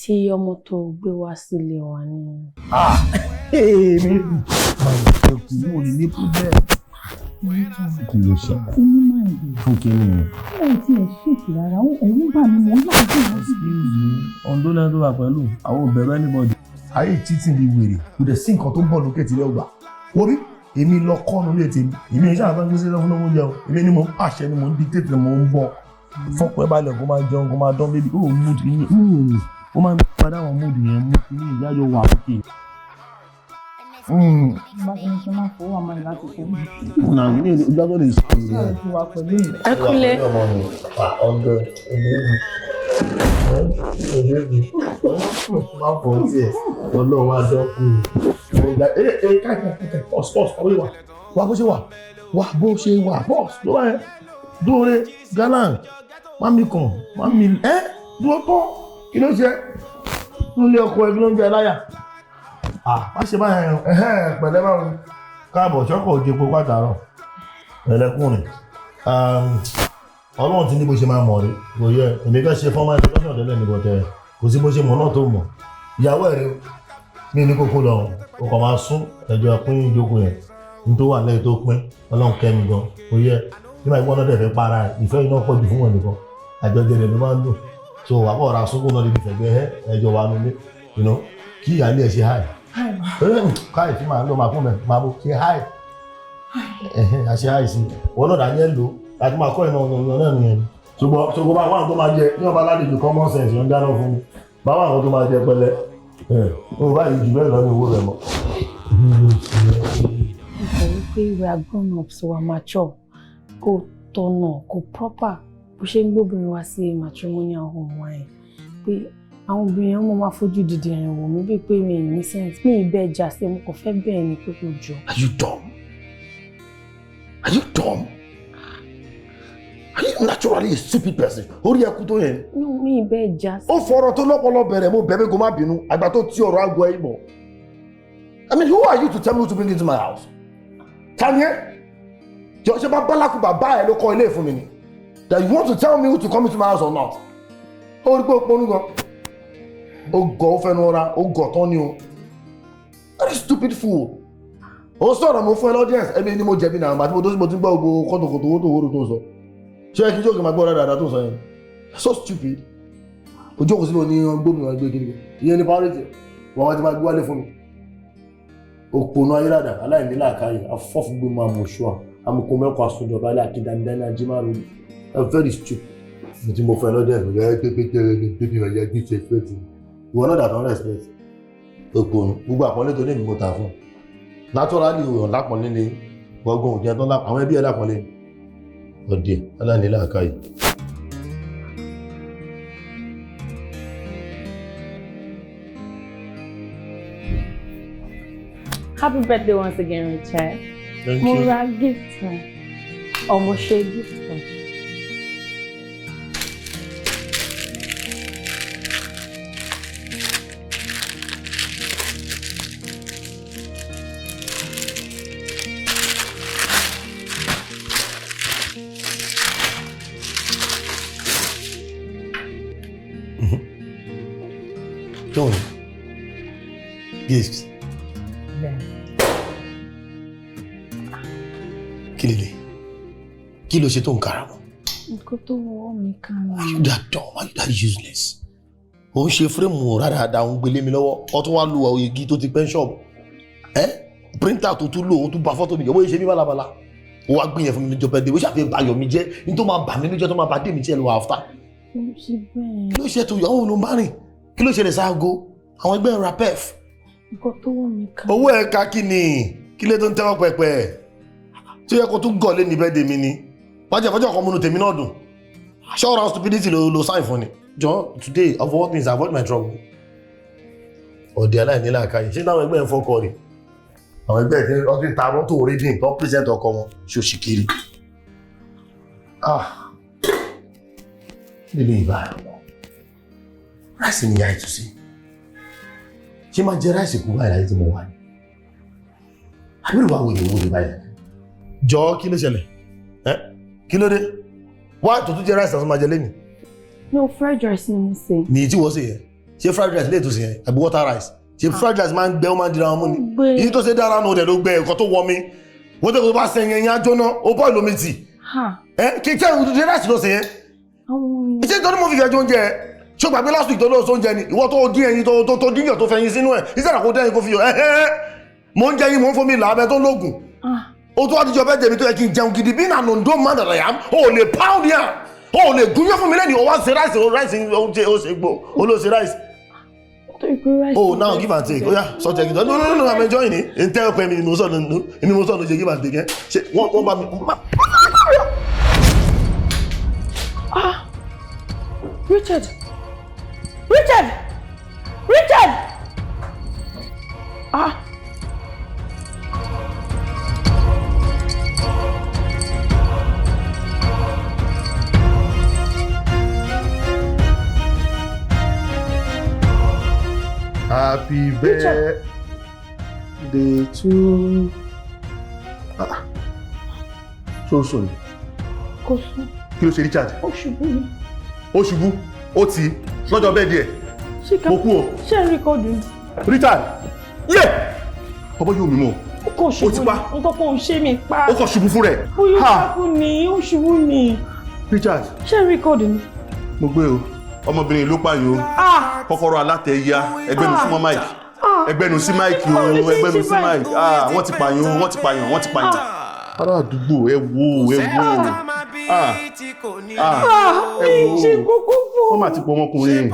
Tí ọmọ tó gbé wá sílé wa ní. Èmi ò ní problem. Kí ló ṣe? Fún kí ni? Ó ti ẹ̀ ṣèkì rárá, ẹ̀rù bà mí, mò ń láàbò wọ́n sí. Ọ̀ndó lẹ́nu tó wà pẹ̀lú àwọn òbẹ̀rù anybody. Ayé títì ni wèrè, kò dẹ̀ sí nǹkan tó ń bọ̀ lókè tí lẹ́gbàá. Wọ́n bí èmi lọ kọ́nu lé tèmi, èmi ò ṣáà fẹ́ gbé sílẹ̀ fún oúnjẹ o, èmi ni mo ń pàṣẹ ni mo ń dictate ni mo ń bọ̀. Fọ́pọ̀ ẹ balẹ̀ kó máa jẹun kó máa dán bébí, ó mood yìí, ó máa ń padà àwọn mood yẹn mú kí ní ìyájọ́ wà òkè. Bá ti ní kí n máa fowó àmọ́ ẹ̀ láti fún mi. Nà ní ìgbàgbọ́ lè ṣe é. Ti wà pẹ̀lú mi. Ẹ kúlẹ̀. Ọ̀dọ̀ má fọ́ tiẹ̀, ọlọ́run wá dọ́kun. Ẹ káàkiri pọ́s pọ́s ọ̀rẹ́ wa wá bó ṣe wà wá bó ṣe wà pọ́s ló wà yẹn dúró galant má mi kàn má mi ẹ́ dúró tán, kí ló ṣe nílé ọkọ ẹ, kí ló ń jẹ láyà? Má ṣe báyẹn. Pẹ̀lẹ́, báwo ni? Káàbọ̀ ṣọ́kọ̀ òjèpo pàtàrọ̀ pẹ̀lẹ́kùnrin. Ọlọ́run ti ní bó ṣe máa mọ̀ rí, kò yẹ èmi fẹ́ ṣe formal introduction tẹ́lẹ̀ ní bọ̀tẹ́, kò sí bó ṣe mọ̀ náà tó mọ̀ ìyàwó ẹ̀ rí mi ní kókó lọ, o kàn máa sún ẹjọ́ pín ìjókòó yẹn ní tó wà lẹ́yìn tó pín. Ọlọ́run kẹ́mi gan, kò yẹ nígbà ìgbọ́n náà dẹ̀ fẹ́ para ẹ̀, ìfẹ́ iná pọ̀ jù fún wọn nìkan, àjọjẹ rẹ̀ ló máa ń dùn. So wà bọ̀ ra sunkún náà níbi ìfẹ̀gbẹ́ ẹjọ́ wa nulẹ̀ kí ìyáálé ẹ̀ ṣe háì káì tí màá lọ máa fún mi máa bó ṣe háì àṣẹ háì sí wọn náà dání ẹ lò láti máa kọ́ ìná ọ̀nà náà nìyẹn. Ṣùgbọ́n bá wà tó máa jẹ ní ọba aládejò, common sense ń dáná fún mi, bá wà tó máa jẹ pẹ̀lẹ́ ó báyìí jù bẹ́ẹ̀ lọ ní owó rẹ̀ mọ́. Mo rí pé we are grown ups, we are mature, kò tọ̀nà, kò proper bó ṣe ń gbóbìnrin wá sí matrimonial home wa yẹn, pé àwọn obìnrin yẹn wọ́n máa fojú dìde rìn wò mí bíi pé mi ì ní sense. Mi ì bẹ́ẹ̀ jà sí, mo kàn fẹ́ bẹ́ẹ̀ ni pé kò jọ. Are you dumb? Are you dumb? Are you naturally a stupid person? Orí ẹkú tó yẹn. Mi ì bẹ́ẹ̀ jà sí. Ó fọ̀rọ̀ tó lọ́pọlọ bẹ̀rẹ̀, mo bẹ̀ pé kó má bínú, àgbà tó tí ọ̀rọ̀ àgọ́ ẹ̀ bọ̀. I mean, who are you to tell me who to bring into my house? Ta ni ẹ́? Jọ ṣe bá bálákú bàbá ẹ̀ ló kọ́ ilé fún mi ni? That you want to tell me who to come into my house or not? Ó rí pé ó ponú gan. Ó gọ̀, ó fẹnu ra, ó gọ̀ tán ni o. Very stupid fool. Ó sọ̀rọ̀, mo fún ẹ l'audience, ẹbí ni mo jẹ̀bi náà, àti mo tó sí mo ti ń gbọ́ gbogbo kọ́tòkòtò owó tó wóró tó ń sọ. Ṣé ẹ kí jókòó máa gbọ́ dáadáa tó ń sọ yẹn? So stupid. Ojú òkú síbò ní gbómi wọn gbé kiri. Ìyẹn ní priority. Wọ́n wá ti máa gbé wálé fún mi. Òpònú ayélujára, aláìní làákàyè, afọ́fúngbé máa mọ̀ ṣọ́à, amukun mẹ́kọ̀ọ́ àsundọ̀bá ilé akíndánidání ajímárò. Very stupid. Mo ti mo fún ẹ l'audience, mo yẹ pé pé pé pé pé pé pé pé pé. Ìwọ náà dàtọ̀ respect. Òpònú, gbogbo àpọ́nlé tó ní èmi mo ta fún. Naturally, òyàn lápọ̀nlé ni gbọ́ngàn òjẹ́ tó lápọ̀, àwọn ẹbí ẹ lápọ̀nlé. Ọ̀dẹ̀, aláìní làákàyè. Happy birthday once again, Richard. Thank Mo you. ra gift fún ẹ. Ọmọ ṣe gift fún ẹ. Tony, gift. Kí lele? Kí ló ṣe tó ń kára mọ́? Nǹkan tó wọ́ mi ká mi. Are you that dumb? Are you that useless? Ó ń ṣe frame rádaràda, òun gbélé mi lọ́wọ́. Ó tún wá lu igi tó ti pẹ́ ṣọ́ọ̀bù. Ẹ́ píríntà tó tún lò ó tún ba fọ́tò mi jẹ́, bóyá ṣe mí bálabàla. Ó wá gbìyànjú fún mi níjọ́ bẹ́ẹ̀ dé, ó ṣàfihàn bayọ̀ mi jẹ́, ní tó máa bà mí níjọ́ tó máa bà dé mi jẹ́ lọ after. Mo ṣe bẹ́ẹ̀. Kí ló ṣe tó yọ àwọn olùbárìn? Kí ló ṣẹlẹ̀ sáago? Àwọn ẹgbẹ́ ra pef. Nǹkan tó wọ́ mi ká. Owó ẹ̀ka kí ni? Kí ló tó ń tẹ́wọ́ pẹpẹ? Tí ó yẹ kó tún gọ̀ lé ní bẹ́ẹ̀ dèmi ni. Wájú ẹ̀fọ́jọ́ kan múnú tèmi náà dùn. Ṣọ́ra stupidity ló sign fún ni. John, today of all things, avoid my trouble. Ọ̀dẹ̀ aláìní làákàyè. Ṣé táwọn ẹgbẹ́ ń fọ́kọ rẹ̀? Àwọn ẹgbẹ́ tí wọ́n ti ń ta mọ́tò rédíìn tó ń present ọkọ wọn ṣòṣì kiri. Ah! Nílé ìbá ráìsì ni ìyá ìtúsí. Ṣé máa jẹ ráìsì kú báyìí láyé tí mo wà ní? Àbí ìwà wo ìwò ìbáyìí? Jọ kí ló ṣẹlẹ̀? Ẹ́ kí ló dé? Wá tó tún jẹ ráìsì àti máa jẹ lẹ́nu. No, fried rice ni mo sè. Ní tí wọ́n sè yẹn, ṣé fried rice lè tó sè yẹn àbí water rice? Ṣé fried rice máa ń gbẹ ó máa ń dira wọn mú ni? Èyí tó ṣe dára nù rẹ̀ ló gbẹ ẹ̀kọ́ tó wọ mi. Wọ́n tẹ́ kó tó bá sẹ́yìn ẹ̀yìn á jóná, ó bọ́ ìlómi tì. Ẹ kí kí ẹ̀rù tó ṣe ráìsì ló sè yẹn. Ìṣe ìtọ́ni mo fi fẹ́ jẹ oúnjẹ ẹ̀. Ṣé o gbàgbé last week tó lóò sóúnjẹ ni? Ìwọ tó dín ẹyin tó dín yàn tó fẹyin sínú ẹ̀. Ìṣe àkókò dẹ́yìn kó fi yọ ẹ́hẹ́. Mò ń jẹ yín, mò ń fomi là abẹ tó ń lóògùn. O tó wá ti jọ bẹ́ẹ̀ jẹ̀bi tó yẹ kí n jẹun gidi bí nànà ǹdó man that I am. O ò lè pound yàn. O ò lè gúnyán fún mi lẹ́nu. O wá ṣe ráìsì, o ráìsì oúnjẹ o ṣe gbò, o ló ṣe ráìsì. Oh, now give and take. Oh yeah, sọ jẹ́ kí n sọ. No, no, no, I'm enjoying it. N tẹ́ ọ̀pẹ mi ni mo sọ nínú, èmi mo sọ ló ṣe give and take ẹ́. Ṣé wọ́n bá mi. Ah! Richard! Richard! Richard! Ah! Happy birthday to. Ah. So sorry. Kò sùn. Kí ló ṣe Richard? Ó ṣubú ni. Ó ṣubú, ó ti lọ́jọ́ bẹ́ẹ̀ díẹ̀. Mo kú o. Ṣé ń record ni? Richard! Yé! Ọbọ̀ yóò mímọ́. Ó kò ṣubú ni. Nǹkan kan ò ṣe mí pa. Ó kò ṣubú fún rẹ̀. Bóyá ó ṣubú ni, ó ṣubú ni. Richard. Ṣé ń record ni? Mo gbé o. Ọmọbìnrin ló pààyàn o. Kọ́kọ́rọ́ alátẹ ya ẹgbẹ́nu súnmọ́ Mike. Ẹgbẹ́nu sí Mike o, ẹgbẹ́nu sí Mike. Wọ́n ti pààyàn o, wọ́n ti pààyàn, wọ́n ti pààyàn. Ará àdúgbò ẹ wo ẹ wo. Ẹ wo. Wọ́n máa ti pọ̀ ọmọkùnrin.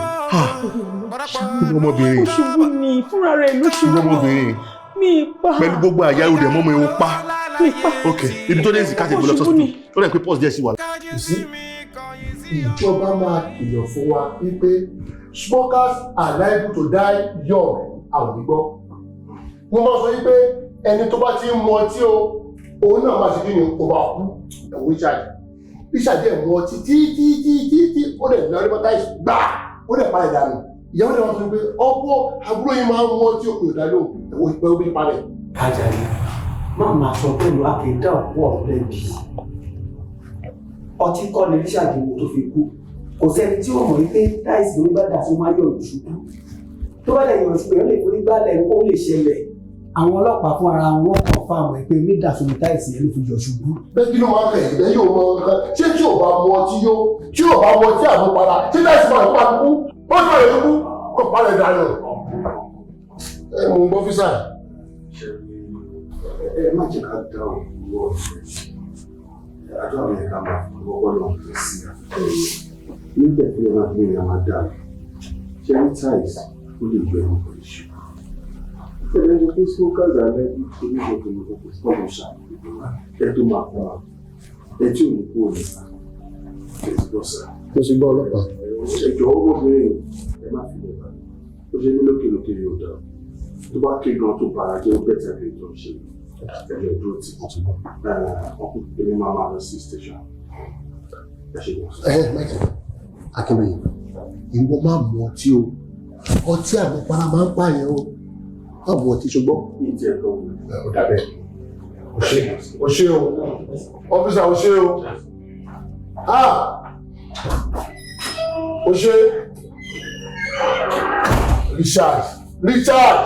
Ọmọbìnrin. Ó ṣubú ni, fúnra rẹ̀ ló ṣubú. Ọmọbìnrin. Mi pa. Pẹ̀lú gbogbo àyà òde mọ́mọ́ ewu pa. Mi pa. Ok, ibi tó dé sí káṣí ìgbọ́lọ́ sọ́sọ́. Ó rẹ̀ pé pọ́s díẹ̀ sí wa. Ìjọba máa kìlọ̀ fún wa wípé smokers are liable to die young, àwọn onígbọ́. Mo máa sọ wípé ẹni tó bá ti ń mu ọtí o, òun náà máa ṣe kí ni o máa kú. Ẹ̀wọ̀n Richard. Richard dẹ̀ mu ọtí tí tí tí tí tí ó dẹ̀ lọ advertise gbà ó dẹ̀ parẹ̀ dànù. Ìyàwó dẹ̀ máa sọ wípé ọ̀pọ̀ àbúrò yìí máa ń mu ọtí òkè òdà lóhùn ẹ̀wọ̀n ìpẹ́ omi parẹ̀. Kájàre, má máa sọ pẹ̀lú akéda òkú ọ̀rẹ́ bì. Ọtí kọ́ ni Richard mu tó fi kú. Kò sẹ́ni tí ó mọ̀ wípé láìsí onígbàdà tó máa yọ ìṣubú. Tó bá dẹ̀ yàn sí pé ó lè forí gbálẹ̀, ó lè ṣẹlẹ̀. Àwọn ọlọ́pàá fún ara wọn confirm ẹ̀ pé omi dà sórí tiles yẹn ló fi yọ̀ ṣubú. Bẹ́ẹ̀ kí ló máa ń fẹ̀ ìgbẹ́ yóò mọ nǹkan ṣé tí ò bá mu ọtí yó, tí ò bá mu ọtí àmupara, ṣé tiles máa ń pa kú? Ó sì máa yẹ kú kó parẹ́ dànù. Ẹ mú un gbọ́ físà. Ẹ má jẹ́ ká dá òwúrọ̀ ọ̀fẹ́ àjọ àwọn ẹ̀ka máa fún ọwọ́ lọ́wọ́ tó sí níbẹ̀ tí ẹ máa gbé ẹ máa dà ṣe ní tiles ó lè gbé ẹran pẹ̀lú ṣù. Tẹ̀lé ní pé smokers are likely to ní ìjọba ìjọba kò ṣàkóso ẹ tó máa fún wa ẹ tí ò ní kú òní ẹ ti gbọ́ sá. Mo ti gbọ́, ọlọ́pàá. Ẹ jọ̀wọ́, ọmọbìnrin, ẹ má fi lè bá ó ṣe ní lókè lókè yóò dá tó bá ké gan tó bára jẹ́, ó bẹ̀tẹ̀ bí tó ń ṣe ẹ̀jẹ̀ dúró tì ọkùnrin. Èmi máa máa lọ sí station. Ẹ ṣe gbọ́n. Ẹ mẹ́tẹ̀ Akínbíyì, ìwọ máa mu ọtí o. Ọtí àmupara máa ń pààyàn o. Má mu ọtí, ṣùgbọ́n. Ó dàbẹ̀. O ṣe, o ṣe o, officer, o ṣe o. Ah, o ṣe. Richard, Richard,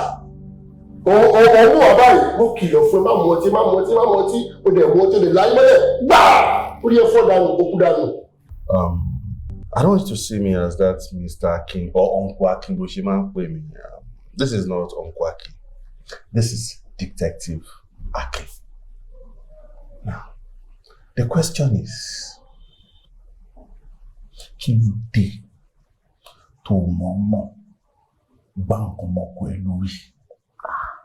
o o o mú wa báyìí. Mo kìlọ̀ fún ẹ, má mu ọtí, má mu ọtí, má mu ọtí. O dẹ̀ mu ọtí, o dẹ̀ láyé mọ́lẹ̀ gbáà, orí ẹ fọ́ dànù, ó kú dànù. I don't want you to see me as that Mr. Akin or Uncle Akin bó ṣe máa ń pè mí. This is not Uncle Akin. This is Detective Akin. Now, the question is, kí ló dé tó mọ̀ọ́mọ̀ gbá nǹkan mọ́kọ ẹ lórí,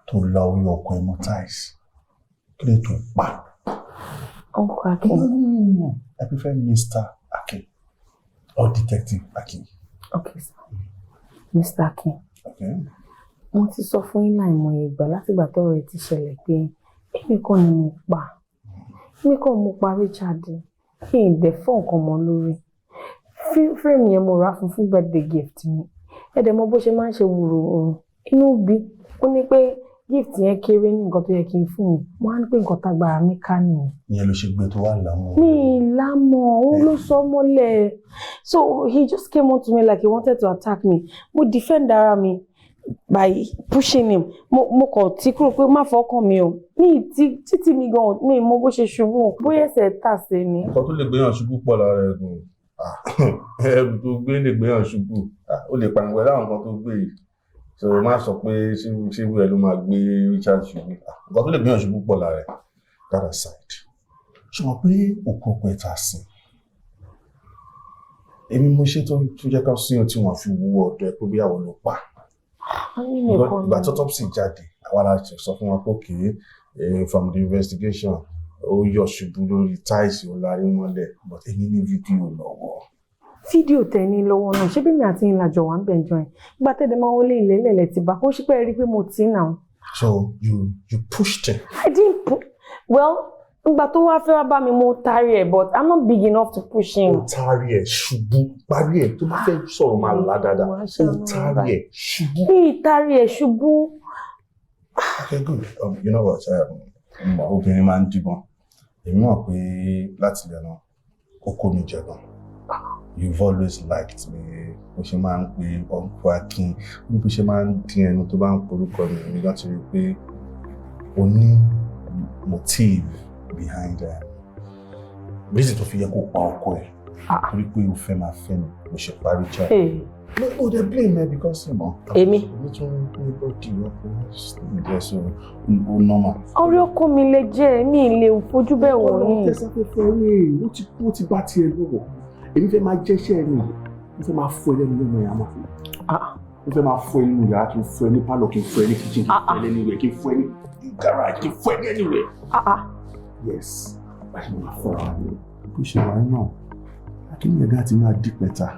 tó la orí ọkọ ẹ mọ́ tiles? Kí ló tó pa? Uncle Akin. No, no, no, no. I prefer Mr. Akin or Detective Akin. Okay, sir. Mr. Akin. Okay. Mo ti sọ fún yín láìmọye ìgbà látìgbà tọ́rọ̀ ẹ ti ṣẹlẹ̀ pé èmi kọ́ ni mo pa. Èmi kọ́ mo pa Richard. Kí n dẹ̀ fọ́ nǹkan mọ́ lórí. Frame yẹn mo rà fún birthday gift mi. Ẹ dẹ̀ mọ bó ṣe máa ń ṣe wùrùwùrù. Inú bí ó ní pé gift yẹn kéré ní nǹkan tó yẹ kí n fún un. Mo á ní pé nǹkan tágbára mi ká nìyẹn. Ìyẹn ló ṣe gbé tó wà lámú. Mi lámọ̀, òun ló sọ mọ́lẹ̀. So he just came on to me like he wanted to attack me. Mo defend ara mi by pushing him. Mo kàn tí kúrò pé má fọkàn mi o. Mi ti títí mi gan mi mọ bó ṣe ṣubú. Bóyá ẹsẹ̀ tà sí ni. Nǹkan tó lè gbéyàn ṣubú pọ̀ lára ẹ̀gùn. Ẹrù tó gbé lè gbéyàn ṣubú. Ó lè pààyàn pẹ̀lú àwọn nǹkan tó gbé yìí. So má sọ pé ṣé ẹ ló máa gbé Richard ṣubú. Nǹkan tó lè gbéyàn ṣubú pọ̀ lára ẹ̀. That aside, ṣé o mọ̀ pé òkú ọkọ ẹ̀ ta sí? Èmi mo ṣe tó jẹ́ ká sí ohun tí wọ́n fi wú ọ̀dọ̀ ẹ pé bí àwọn ló pa. Ìgbà tí autopsy jáde, àwa la ṣe sọ fún wọn pé okay, from the investigation, ó yọ̀ ṣubú lórí tiles, ó larí mọ́lẹ̀, but èmi ní fídíò lọ́wọ́. Fídíò tẹ ní lọ́wọ́ náà, ṣé bí mi àti yín làjọ wà ń bẹ̀ jọ yẹn? Ìgbà tẹ́lẹ̀ máa wọlé, ilẹ̀ ilẹ̀ ti bá kó ṣe pé ẹ rí i pé mo tì í náà. So you pushed him. I didn't well, ìgbà tó wá fẹ́ wá bá mi, mo tarí ẹ̀, but I'm not big enough to push him. Ó tarí ẹ̀ ṣubú, parí ẹ̀. Tó bá fẹ́ sọ̀rọ̀, máa là dáadáa. Ó tarí ẹ̀ ṣubú. Mi ì tarí ẹ̀ ṣubú. Okay, good. You know what? Obìnrin máa ń díbọ́n. Èmi mọ̀ pé láti ilẹ̀ náà, ó kó mi jẹ gan. You've always liked me. Bó ṣe máa ń pe Uncle Akin, bó ṣe máa ń dín ẹnu tó bá ń porúkọ mi, èmi láti rí i pé o ní motive behind reason tó fi yẹ kó pa ọkọ ẹ̀, torí pé o fẹ́ máa fẹ́ mi ló ṣe pa Richard. No, no, they blame me because you know. Èmi. Èmi tún ní body ọkùnrin díẹ̀, so ó normal. Orí ọkọ mi lè jẹ́, mi lè fojú bẹ́ẹ̀ wò ní. Ọlọ́run tẹ́sáfẹ́fẹ́ rẹ̀, ó ti kú, ó ti bá tiẹ̀ lọ́wọ́. Èmi fẹ́ máa jẹ́ṣẹ́ mi, mo fẹ́ máa fọ ẹ lẹ́nu lẹ́nu ẹ̀yà máa. Mo fẹ́ máa fọ ẹ nínú yàrá, kí n fọ ẹ ní pálọ̀, kí n fọ ẹ ní kitchen, kí n fọ ẹ lẹ́nu, kí n fọ ẹ ní garage, kí n fọ ẹ ní anywhere. Yes, bá ṣe máa fọ ara mi. Bó ṣe wà náà, akíní ẹ̀gá ti máa dí pẹ̀ta.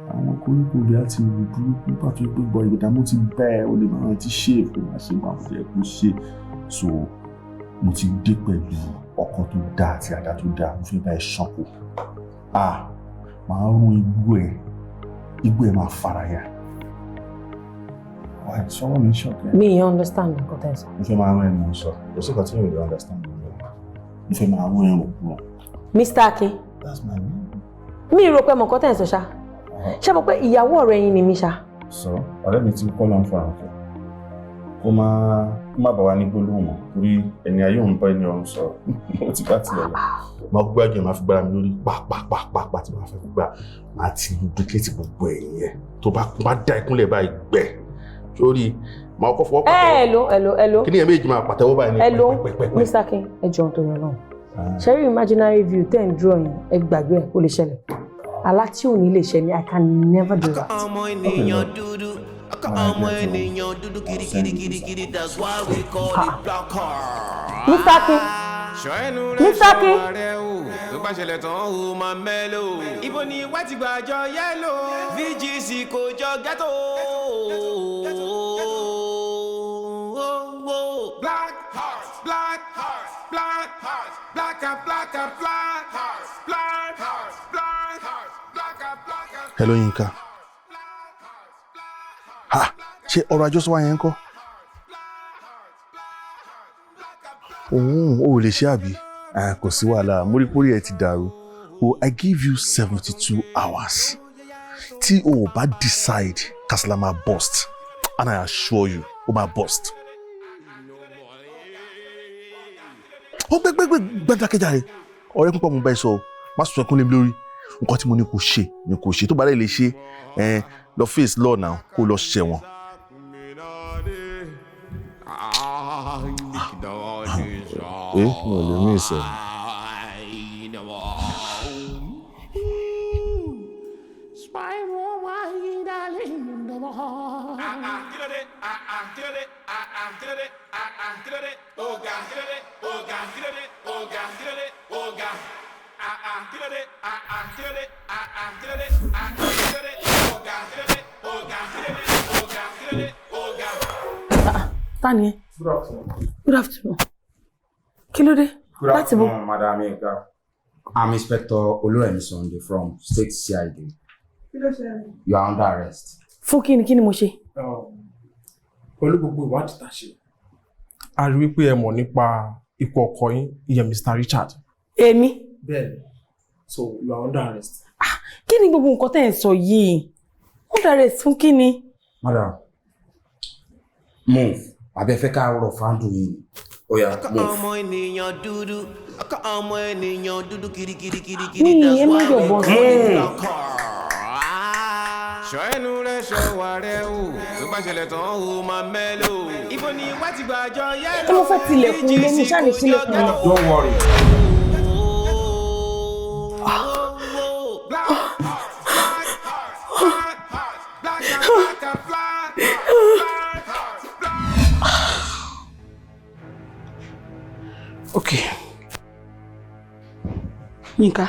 Àwọn koríko bí a ti wù burúkú pàtó pé gbọ́ ìdààmú ti bẹ́ ẹ, o lè máa rántí ṣe kó máa ṣe máa fẹ́ kó ṣe. So mo ti dé pẹ̀lú ọkọ̀ tó dáa àti àdá tó dáa. Mo fẹ́ bá ẹ ṣanko. Ah, màá rún igbó ẹ, igbó ẹ máa faraya. Why sọ́wọ́n mi ṣọ̀kẹ́? Mi ì understand nǹkan tẹ́ ẹ sọ. Mo fẹ́ máa rún ẹ, mò ń sọ. Kò sí nǹkan tí mi ò lè understand. Mo fẹ́ máa rún ẹ òkú wọn. Mr. Akin. That's my name. Mi ì rò pé mọ̀ nǹkan tẹ́ ẹ sọ ṣá. Ṣé mo pé ìyàwó ọ̀rẹ́ yín ni mí ṣá? Sọ ọ̀rẹ́ mi ti kọ́ ló ń fọ̀ràn kọ kó má kó má bà wá ní gbólóhùn mọ́, torí ẹni ayé òun bá ẹni ọ̀run sọ̀rọ̀, ó ti bá tilẹ̀ lọ. Máa gbogbo àjọ, máa fi gbára mi lórí pàápàápàá tí màá fẹ́ gbà, máa ti lubricate gbogbo ẹ̀yìn yẹn tó bá dá ìkúnlẹ̀ báyìí gbẹ sórí, máa kọ́ fọwọ́ pàtẹ́wọ́. Hello, hello, hello. Kí ni ẹ̀ méjì máa pàtẹ́wọ́ báyìí ní Hello. pẹ́pẹ́pẹ́pẹ́. Mr. King, ẹ jọ̀ọ́, nítorí Ọlọ́run, ṣẹ́rí imaginary view tẹ́ ń draw yẹn, ẹ gbàgbé ẹ̀, ó lè ṣẹlẹ̀. Àlá tí ò ní lè ṣẹ ni, I can never do that. Ọmọ ènìyàn dúdú, ọmọ ènìyàn dúdú kirikirikiri, that's why we call it black heart. Mr. King, Mr. King. Tó bá ṣẹlẹ̀ tán, ó máa mẹ́lò. Ibo ni wá ti gbàjọ yellow? VGC kò jọ ghetto. Black heart, black heart, black heart, black and black and black heart, black heart, black heart, black and black and. Hello, Yinka. Ha, ṣé ọ̀rọ̀ àjọsọ wa yẹn ń kọ́? Òun ò lè ṣe àbí? Ah, kò sí wàhálà, mórípórí ẹ ti dàrú o. I give you 72 hours. Tí o ò bá decide, kasala máa burst, and I assure you, o máa burst. Ó gbẹgbẹgbẹ gbẹdákẹjà rẹ, ọ̀rẹ́ púpọ̀ mo bá ẹ sọ o, má sọ ẹkún lé mi lórí. Nǹkan tí mo ní kò ṣe ni kò ṣe. Tó bá lè lè ṣe ẹ, lọ face law now, kó lọ ṣẹ̀wọ̀n. Ẹ mi ò lè mí ìsẹ̀. Ta ni ẹ? Good afternoon. Good afternoon. Kí ló dé? Good Láti bo? afternoon, Madam Yinka. I'm Inspector Oluremi Sunday from State CID. Kí ló ṣẹlẹ̀? You are under arrest. Fún kí ni? Kí ni mo ṣe? Pẹ̀lú gbogbo ìwádìí tá a ṣe, a rí wípé ẹ mọ̀ nípa ikú ọkọ yín, ìyẹn Mr. Richard. Èmi? Bẹ́ẹ̀ni, so you are under arrest. Kí ni gbogbo nǹkan tẹ́ ẹ̀ ń sọ yìí? Under arrest fún kí ni? Madam, move. Àbí ẹ fẹ́ ká rọ̀ fáńdù yìí ni? Ó yá, move. Ọmọ ènìyàn dúdú, ọmọ ènìyàn dúdú kirikirikiri. Mi ẹ má yọ̀bọ̀n sí mi. Ṣọ́ ẹnu rẹ, ṣọ́ wà rẹ o, tó bá ṣẹlẹ̀ tán, ó máa mẹ́lò. Ibo ni wá ti gbàjọ yellow? Ẹ mo fẹ́ tilẹ̀kùn ilé mi, ṣáà ní sílẹ̀kùn mi. Don't worry. Ok, Yínká,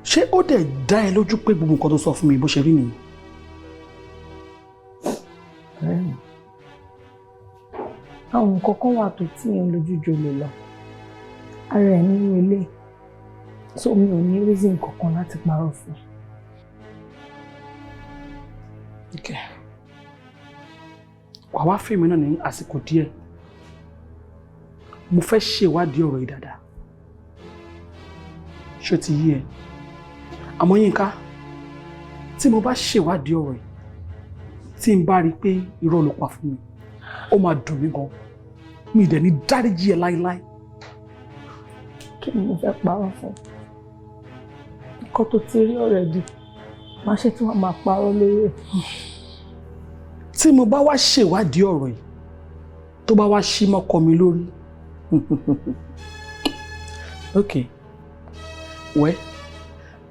ṣé ó dẹ̀ dá ẹ lójú pé gbogbo nǹkan tó sọ fún mi bó ṣe rí nìyí? Ọ̀rẹ́ mi, àwọn nǹkan kan wà tó tíyàn lójú jolè lọ. Ara ẹ̀ nínú ilé, so mi ò ní reason kankan láti parọ́ fún un. Ok, wàá wá fèmí náà ní àsìkò díẹ̀. Mo fẹ́ ṣèwádìí ọ̀rọ̀ yìí dáadáa. Ṣó ti yí ẹ? Àmọ́ Yínká, tí mo bá ṣèwádìí ọ̀rọ̀ yìí, tí n bá rí i pé irọ́ ló pa fún mi, ó máa dùn mí gan. Mi dẹ̀ ní dáríjì ẹ láéláé. Kí ni mo fẹ́ parọ́ fún? Nǹkan tó ti rí already, má ṣe tí wọ́n máa parọ́ lórí ẹ̀. Tí mo bá wá ṣèwádìí ọ̀rọ̀ yìí, tó bá wá ṣí mọ́kọ mi lórí, ok, wẹ́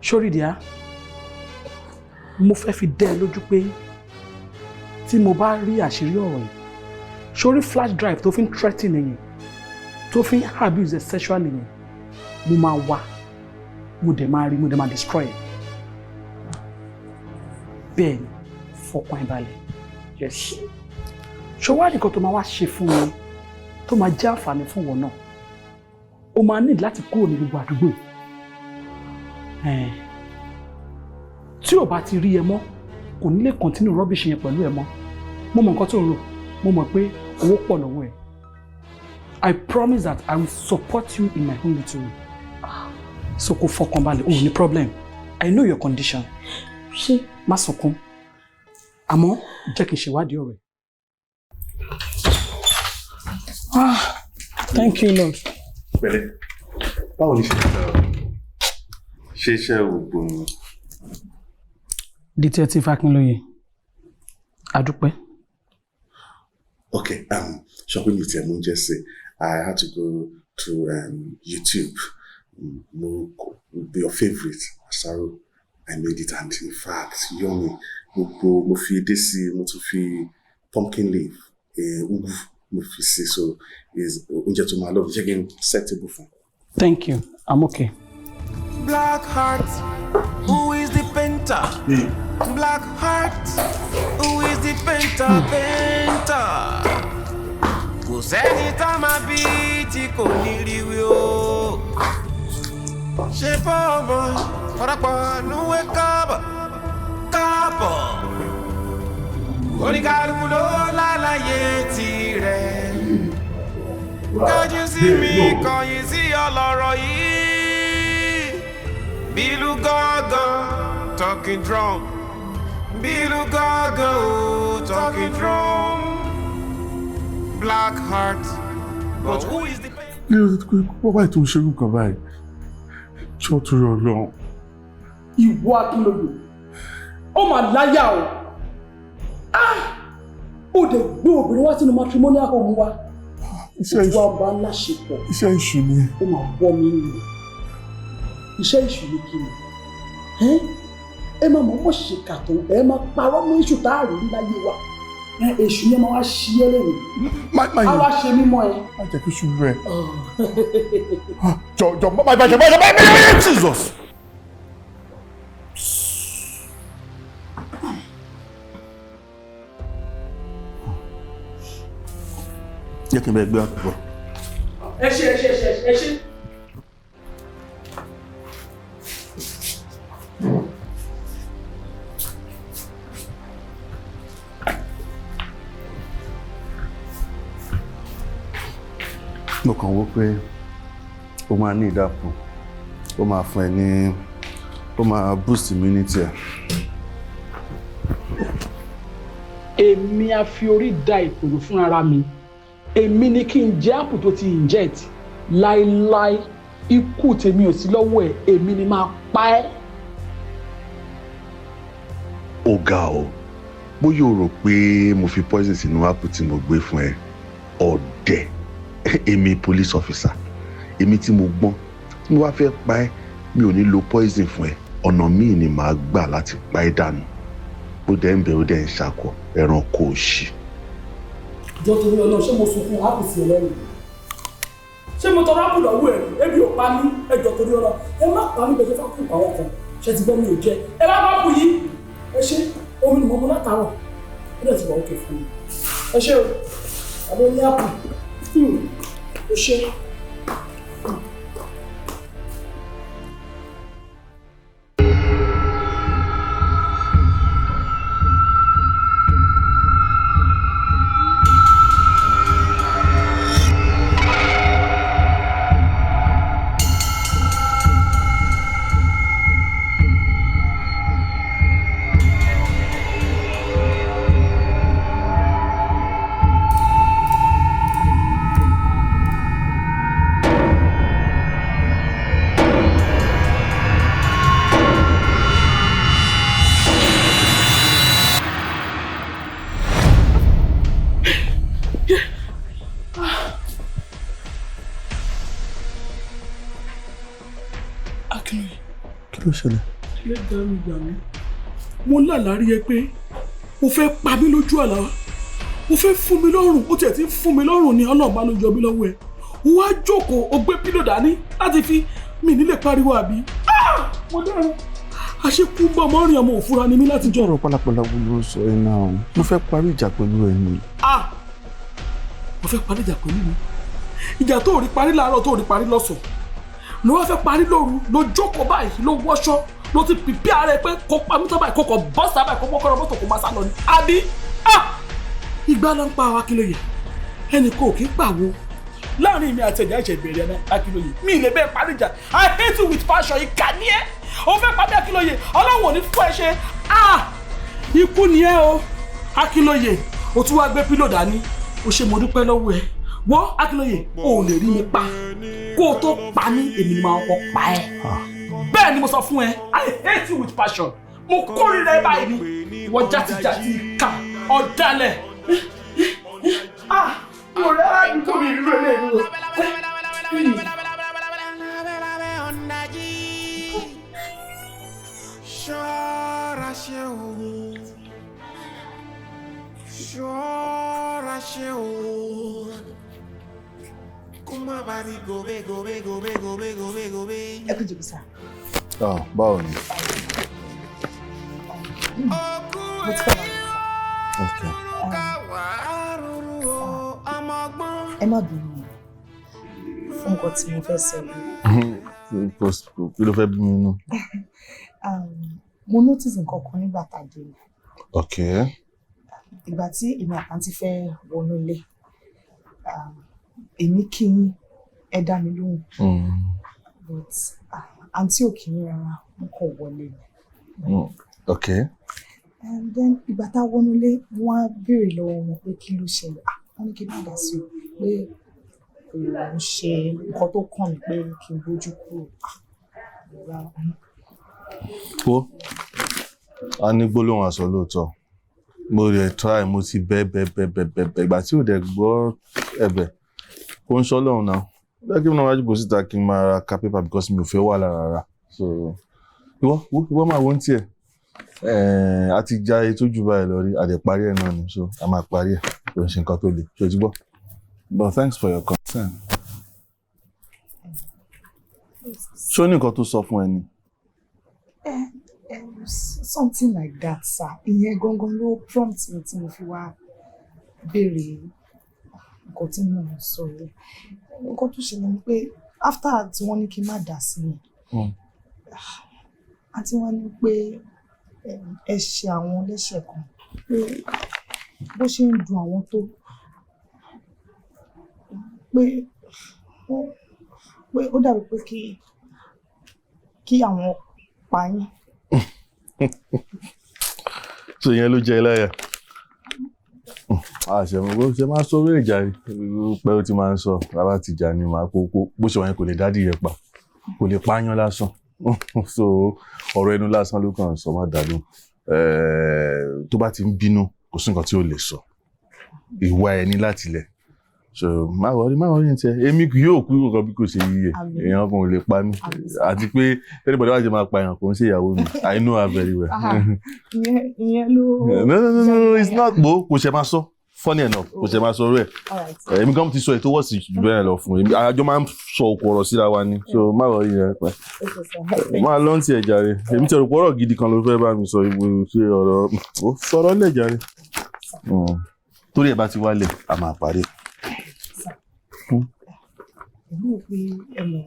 sórí díà, mo fẹ́ fi dẹ́ ẹ lójú pé tí mo bá rí àṣírí ọ̀rọ̀ yìí, sórí flash drive tó fi ń threaten yẹn, tó fi ń abuse ẹ sexually yẹn, mo máa wá, mo dẹ̀ máa rí, mo dẹ̀ máa destroy ẹ. Bẹ́ẹ̀ ni, fọkàn ẹ balẹ̀. Yes, ṣé wàá nìkan tó máa wá ṣe fún mi tó máa jẹ́ àǹfààní fún wọn náà? O máa ní láti kúrò ní gbogbo àdúgbò yìí. Tí o bá ti rí ẹ mọ́, kò ní lè continue rubbish yẹn pẹ̀lú ẹ mọ́. Mo mọ̀ nǹkan tó ń rò, mo mọ̀ pé owó pọ̀ lọ́wọ́ ẹ. I promise that I will support you in my own little way, so kò fọkàn balẹ̀, o ò ní problem. I know your condition. Ṣé Má sunkún, àmọ́ jẹ́ kí n ṣèwádìí ọ̀rẹ́. Ah, thank you, Lord. Pẹ̀lẹ́, báwo ni ṣe iṣẹ́ oògùn? Detective Akinloye, adúpẹ́. Okay, ṣọpẹ́ mi tiẹ̀ mú oúnjẹ sí. I had to go to YouTube. Mo your favourite àsáró, I made it and in fact yummy. Gbogbo mo fi edé sí, mo tún fi pumpkin leaf, ugu mo fi sí, so is oúnjẹ tó máa lọ. Ṣé kí n set table fún? Thank you, I'm okay. Black heart, who is the painter? Black heart, who is the painter? Painter. Kò sẹ́ni tá máa bí tí kò ní rí wí o. Ṣé fọ́ọ̀mù ọ̀rọ̀pọ̀ núwé káàbọ̀ káàbọ̀? Oníkálukú ló lálàyé tirẹ̀. Kọjú sí mi, kọ̀yìn sí ọlọ́rọ̀ yìí. Bílú gángan, talking drum. Bílú gángan, oh, talking drum. Black heart, but who is the Wọ́n báyìí tó ń ṣerú nǹkan báyìí, jọ́ torí Ọlọ́run. Ìwọ Akínlóye, ó mà láyà o. Ah! Ó dẹ̀ gbé obìnrin wá sínú matrimonial home wa. Iṣẹ́ Ó wá bá láṣepọ̀. Iṣẹ́ ìṣù ni. Ó máa wọ́ mi nù. Iṣẹ́ ìṣù ni kí ni? Ẹ máa mọ̀ mọ̀ ṣèkà tó, ẹ máa parọ́ mọ́ èṣù tá a rí láyé wa. Èṣù yẹn máa wá ṣí ẹ lẹ́nu. Á wá ṣe mímọ́ ẹ. Má jẹ́ kí ṣubú ẹ. Jọ jọ má má jẹ má jẹ má jẹ Jesus. Jẹ́ kí n bẹ gbé àpò. Ẹ ṣe, ẹ ṣe, ẹ ṣe, ẹ ṣe. Mo kàn wò pé ó máa ní ìdàpọ̀, ó máa fún ẹ ní, ó máa boost immunity ẹ. Èmi á fi orí da ìpèrò fúnra mi. Èmi ni kí n jẹ àpò tó ti inject láéláé. Ikú tèmi ò sí lọ́wọ́ ẹ̀, èmi ni máa pa ẹ́. Ó ga ọ, bóyá o rò pé mo fi poison sínú apple tí mo gbé fún ẹ. Ọ̀dẹ̀, èmi police officer, èmi tí mo gbọ́n, tí mo bá fẹ́ pa ẹ́, mi ò ní lo poison fún ẹ. Ọ̀nà míì ni màá gbà láti pa ẹ́ dànù. Ó dẹ̀ ń bẹ, ó dẹ̀ ń ṣakọ, ẹranko òṣì. Jọ torí Ọlọ́run, ṣé mo sunkún ápù sí ẹlẹ́rìí? Ṣé mo tọrọ ápù lọ́wọ́ ẹ̀? Ebi ò pa mí. Ẹ jọ torí Ọlọ́run, ẹ má pa mí bẹ̀rẹ̀ fákùn àwọn kan. Ṣé ti gbọ́, mi ò jẹ? Ẹ bá bá kù yìí. Ẹ ṣe omi ni mo mú látàárọ̀. Ó dẹ̀ ti wà ókè fún mi. Ẹ ṣé o, àbọ̀ ní ápù. Ó ṣe. Akínlóye. Kí ló ṣẹlẹ̀? Lẹ́gbẹ̀ẹ́ mi gbà mí. Mo lálàá rí ẹ pé o fẹ́ pa mí lójú àlá. O fẹ́ fún mi lọ́rùn, o tiẹ̀ ti ń fún mi lọ́rùn ni Ọlọ́run bá ló yọ mí lọ́wọ́ ẹ̀. O wá jókòó, o gbé pílò dání láti fi mi nílé pariwo àbí. Mo dẹ́rùn. Àṣekú bọ̀ mọ́ rìn ọmọ òfúra ni mí láti jọ. Ọ̀rọ̀ pálapàla wo ló ń sọ ẹ náà? Mo fẹ́ parí ìjà pẹ̀lú ẹ ni. Mo fẹ́ parí ìjà pẹ̀lú mi. Ìjà tó rí parí láàárọ̀, tó rí parí lọ́sàn-án, ló wá fẹ́ parí lóru. Ló jókòó báyìí, ló wọṣọ, ló ti pìpì ara ẹ pé kó pa mí tán báyìí, kó kọ bọ́ sábà, kó mọ́kọ́rọ́ mọ́tò, kó máa sá lọ ni. Àbí ìgbà ló ń pa àwọn Akínlóye, ẹnì kò kí ń pàwọ́ láàrin mi àti ẹ̀jẹ̀ ẹ̀jẹ̀ ìbẹ̀rẹ̀ náà. Akínlóye, mi ì lè bẹ́ẹ̀ parí ìjà. I hate you with passion. Ìkà ni ẹ́, o fẹ́ pa mí Akínlóye, Ọlọ́run ò ní fún ẹ ṣe. Ikú ni ẹ o, Akínlóye. O tún wá gbé pillow dání. O ṣe, mo dúpẹ́ lọ́wọ́ ẹ. Wọ́n, Akínlóye, o ò lè rí mi pa. Kó o tó pa mí, èmi ni màá kọ́ pa ẹ́. Bẹ́ẹ̀ ni mo sọ fún ẹ. I hate you with passion. Mo kórìíra ẹ báyìí ni. Ìwọ játijàti, ìkà, ọ̀dàlẹ̀. Ah, mo rẹ́ àdúgbò mi ìlú eléyìí o. Ṣọ́ra ṣe o, ṣọ́ra ṣe o, kó má bàa di gòbé gòbé gòbé gòbé gòbé gòbé. Ẹ kú jòkó sá. Ah, báwo ni? Mo ti fẹ́ máa Okay. Ẹ má bínú o fún nǹkan tí mo fẹ́ sọ yìí. Kí ló fẹ́ bí mi nú? Mo notice nǹkan kan nígbà tá a dé ni. Okay. Ìgbà tí èmi àtàntí fẹ́ wọnú ilé, èmi kí yín, ẹ dá mi lóhùn, but àǹtí ò kí yín rárá, wọn kàn wọlé ni. Okay. And then ìgbà tá a wọnú ilé, wọ́n á béèrè lọ́wọ́ wọn pé kí ló ṣẹlẹ̀. Ah, wọ́n ní kí n má dá sí o, pé kò ń ṣe nǹkan tó kàn mí, pé kí n bójú kúrò. Ah, rárá. Wo, a ní gbólóhùn aṣọ lóòótọ́. Mo rẹ̀ try, mo ti bẹ́ bẹ́ bẹ́ bẹ́ bẹ́ bẹ́. Ìgbà tí ò dẹ̀ gbọ́ ẹ̀bẹ̀, kò ń ṣọ́ lọ́hùn náà. Jẹ́ kí n náà wájú kò síta kí n máa ra ka paper because mi ò fẹ́ wà lára rárá. So ìwọ wo, ìwọ máa wo ń tiẹ̀. A ti já ètò jù báyìí lọ rí, a dẹ̀ parí ẹ̀ náà ni, so a máa parí ẹ̀. Kò ń ṣe nǹkan tó le, ṣé o ti gbọ́? But thanks for your concern. Ṣé ó ní nǹkan tó sọ fún ẹ ni? Something like that, sir. Ìyẹn gangan ló prompt mi tí mo fi wá béèrè nǹkan tí mò ń sọ yìí. Nǹkan tó ṣẹlẹ̀ ni pé after tí wọ́n ní kí n má dá sí mi, àti wọ́n ní pé ẹ ṣe àwọn lẹ́sẹ̀ kan, pé bó ṣe ń dùn àwọn tó, pé ó dàbí pé kí àwọn pa yín. So ìyẹn ló jẹ ẹlẹ́yà. Àṣẹ mo bó ṣe máa ń sọ orí ìjà rí pé ó ti máa ń sọ bàbá ti jà ni màá kó bó ṣe wà yẹn, kò lè dádì yẹn pa, kò lè pààyàn lásán. So ọ̀rọ̀ ẹnu lásán ló kàn sọ, má dàlú. Tó bá ti ń bínú, kò sí nǹkan tí ó lè sọ, ìwà ẹni láti lẹ̀. So má worry, má worry ní tiẹ̀. Èmi kì yóò kú nǹkan bí kò ṣe yíyẹ. Èèyàn kan ò lè pa mí, àti pé anybody wá ṣe máa pa èèyàn, kò ń ṣe ìyàwó mi. I know her very well. Ìyẹn ló. No, no, no, no, it's not. Bo kò ṣe máa sọ, funny enough, kò ṣe máa sọ rẹ̀. Èmi gan ti sọ ètò wọ́ọ̀sì jù bẹ́ẹ̀ lọ fún èmi. Àjọ máa ń sọ òkú ọ̀rọ̀ síra wa ni, so má worry yẹn pẹ́. Máa lọ ń tiẹ̀ jàre. Èmi ti rò pé ọ̀rọ̀ gidi kan ló fẹ́ bá mi sọ. Ìwé ṣe ọ̀rọ̀ ó sọ̀rọ̀ lẹ̀ jàre. Torí ẹ̀ bá ti wálẹ̀, a máa parí. Èmi ò pé ẹ mọ̀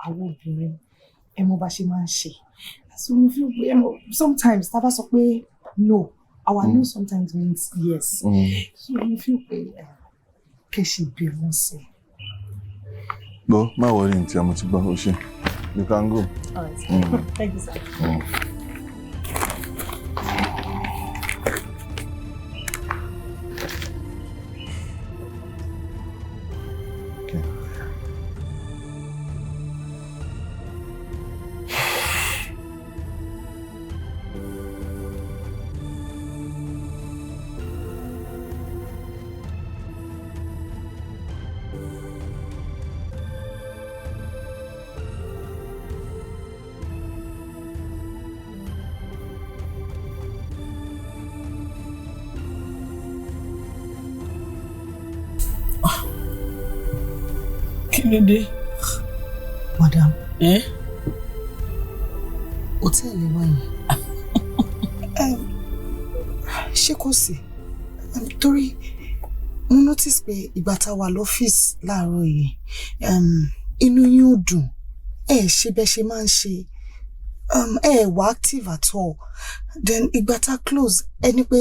àwọn obìnrin, ẹ mọ̀ bá ṣe máa ń ṣe. So mo feel pé, ẹ mọ̀, sometimes tá a bá sọ pé no, our no sometimes means yes. So mo feel pé kẹ́ ṣe bí wọ́n sí. Gbọ́, má worry ní tí a mo ti gbọ́, o ṣe. You can go. All right. Thank you, sir. Okay. Kí ló dé? Madam. Eh? Hòtẹ́ẹ̀lì wa yẹn. Ṣé kò sí? Torí mo notice pé ìgbà tá a wà lọ́fíìsì láàárọ̀ yìí, inú yín ò dùn. Ẹ ṣe bẹ́ẹ̀ ṣe máa ń ṣe. Ẹ wà active at all. Then ìgbà tá a close, ẹ ní pé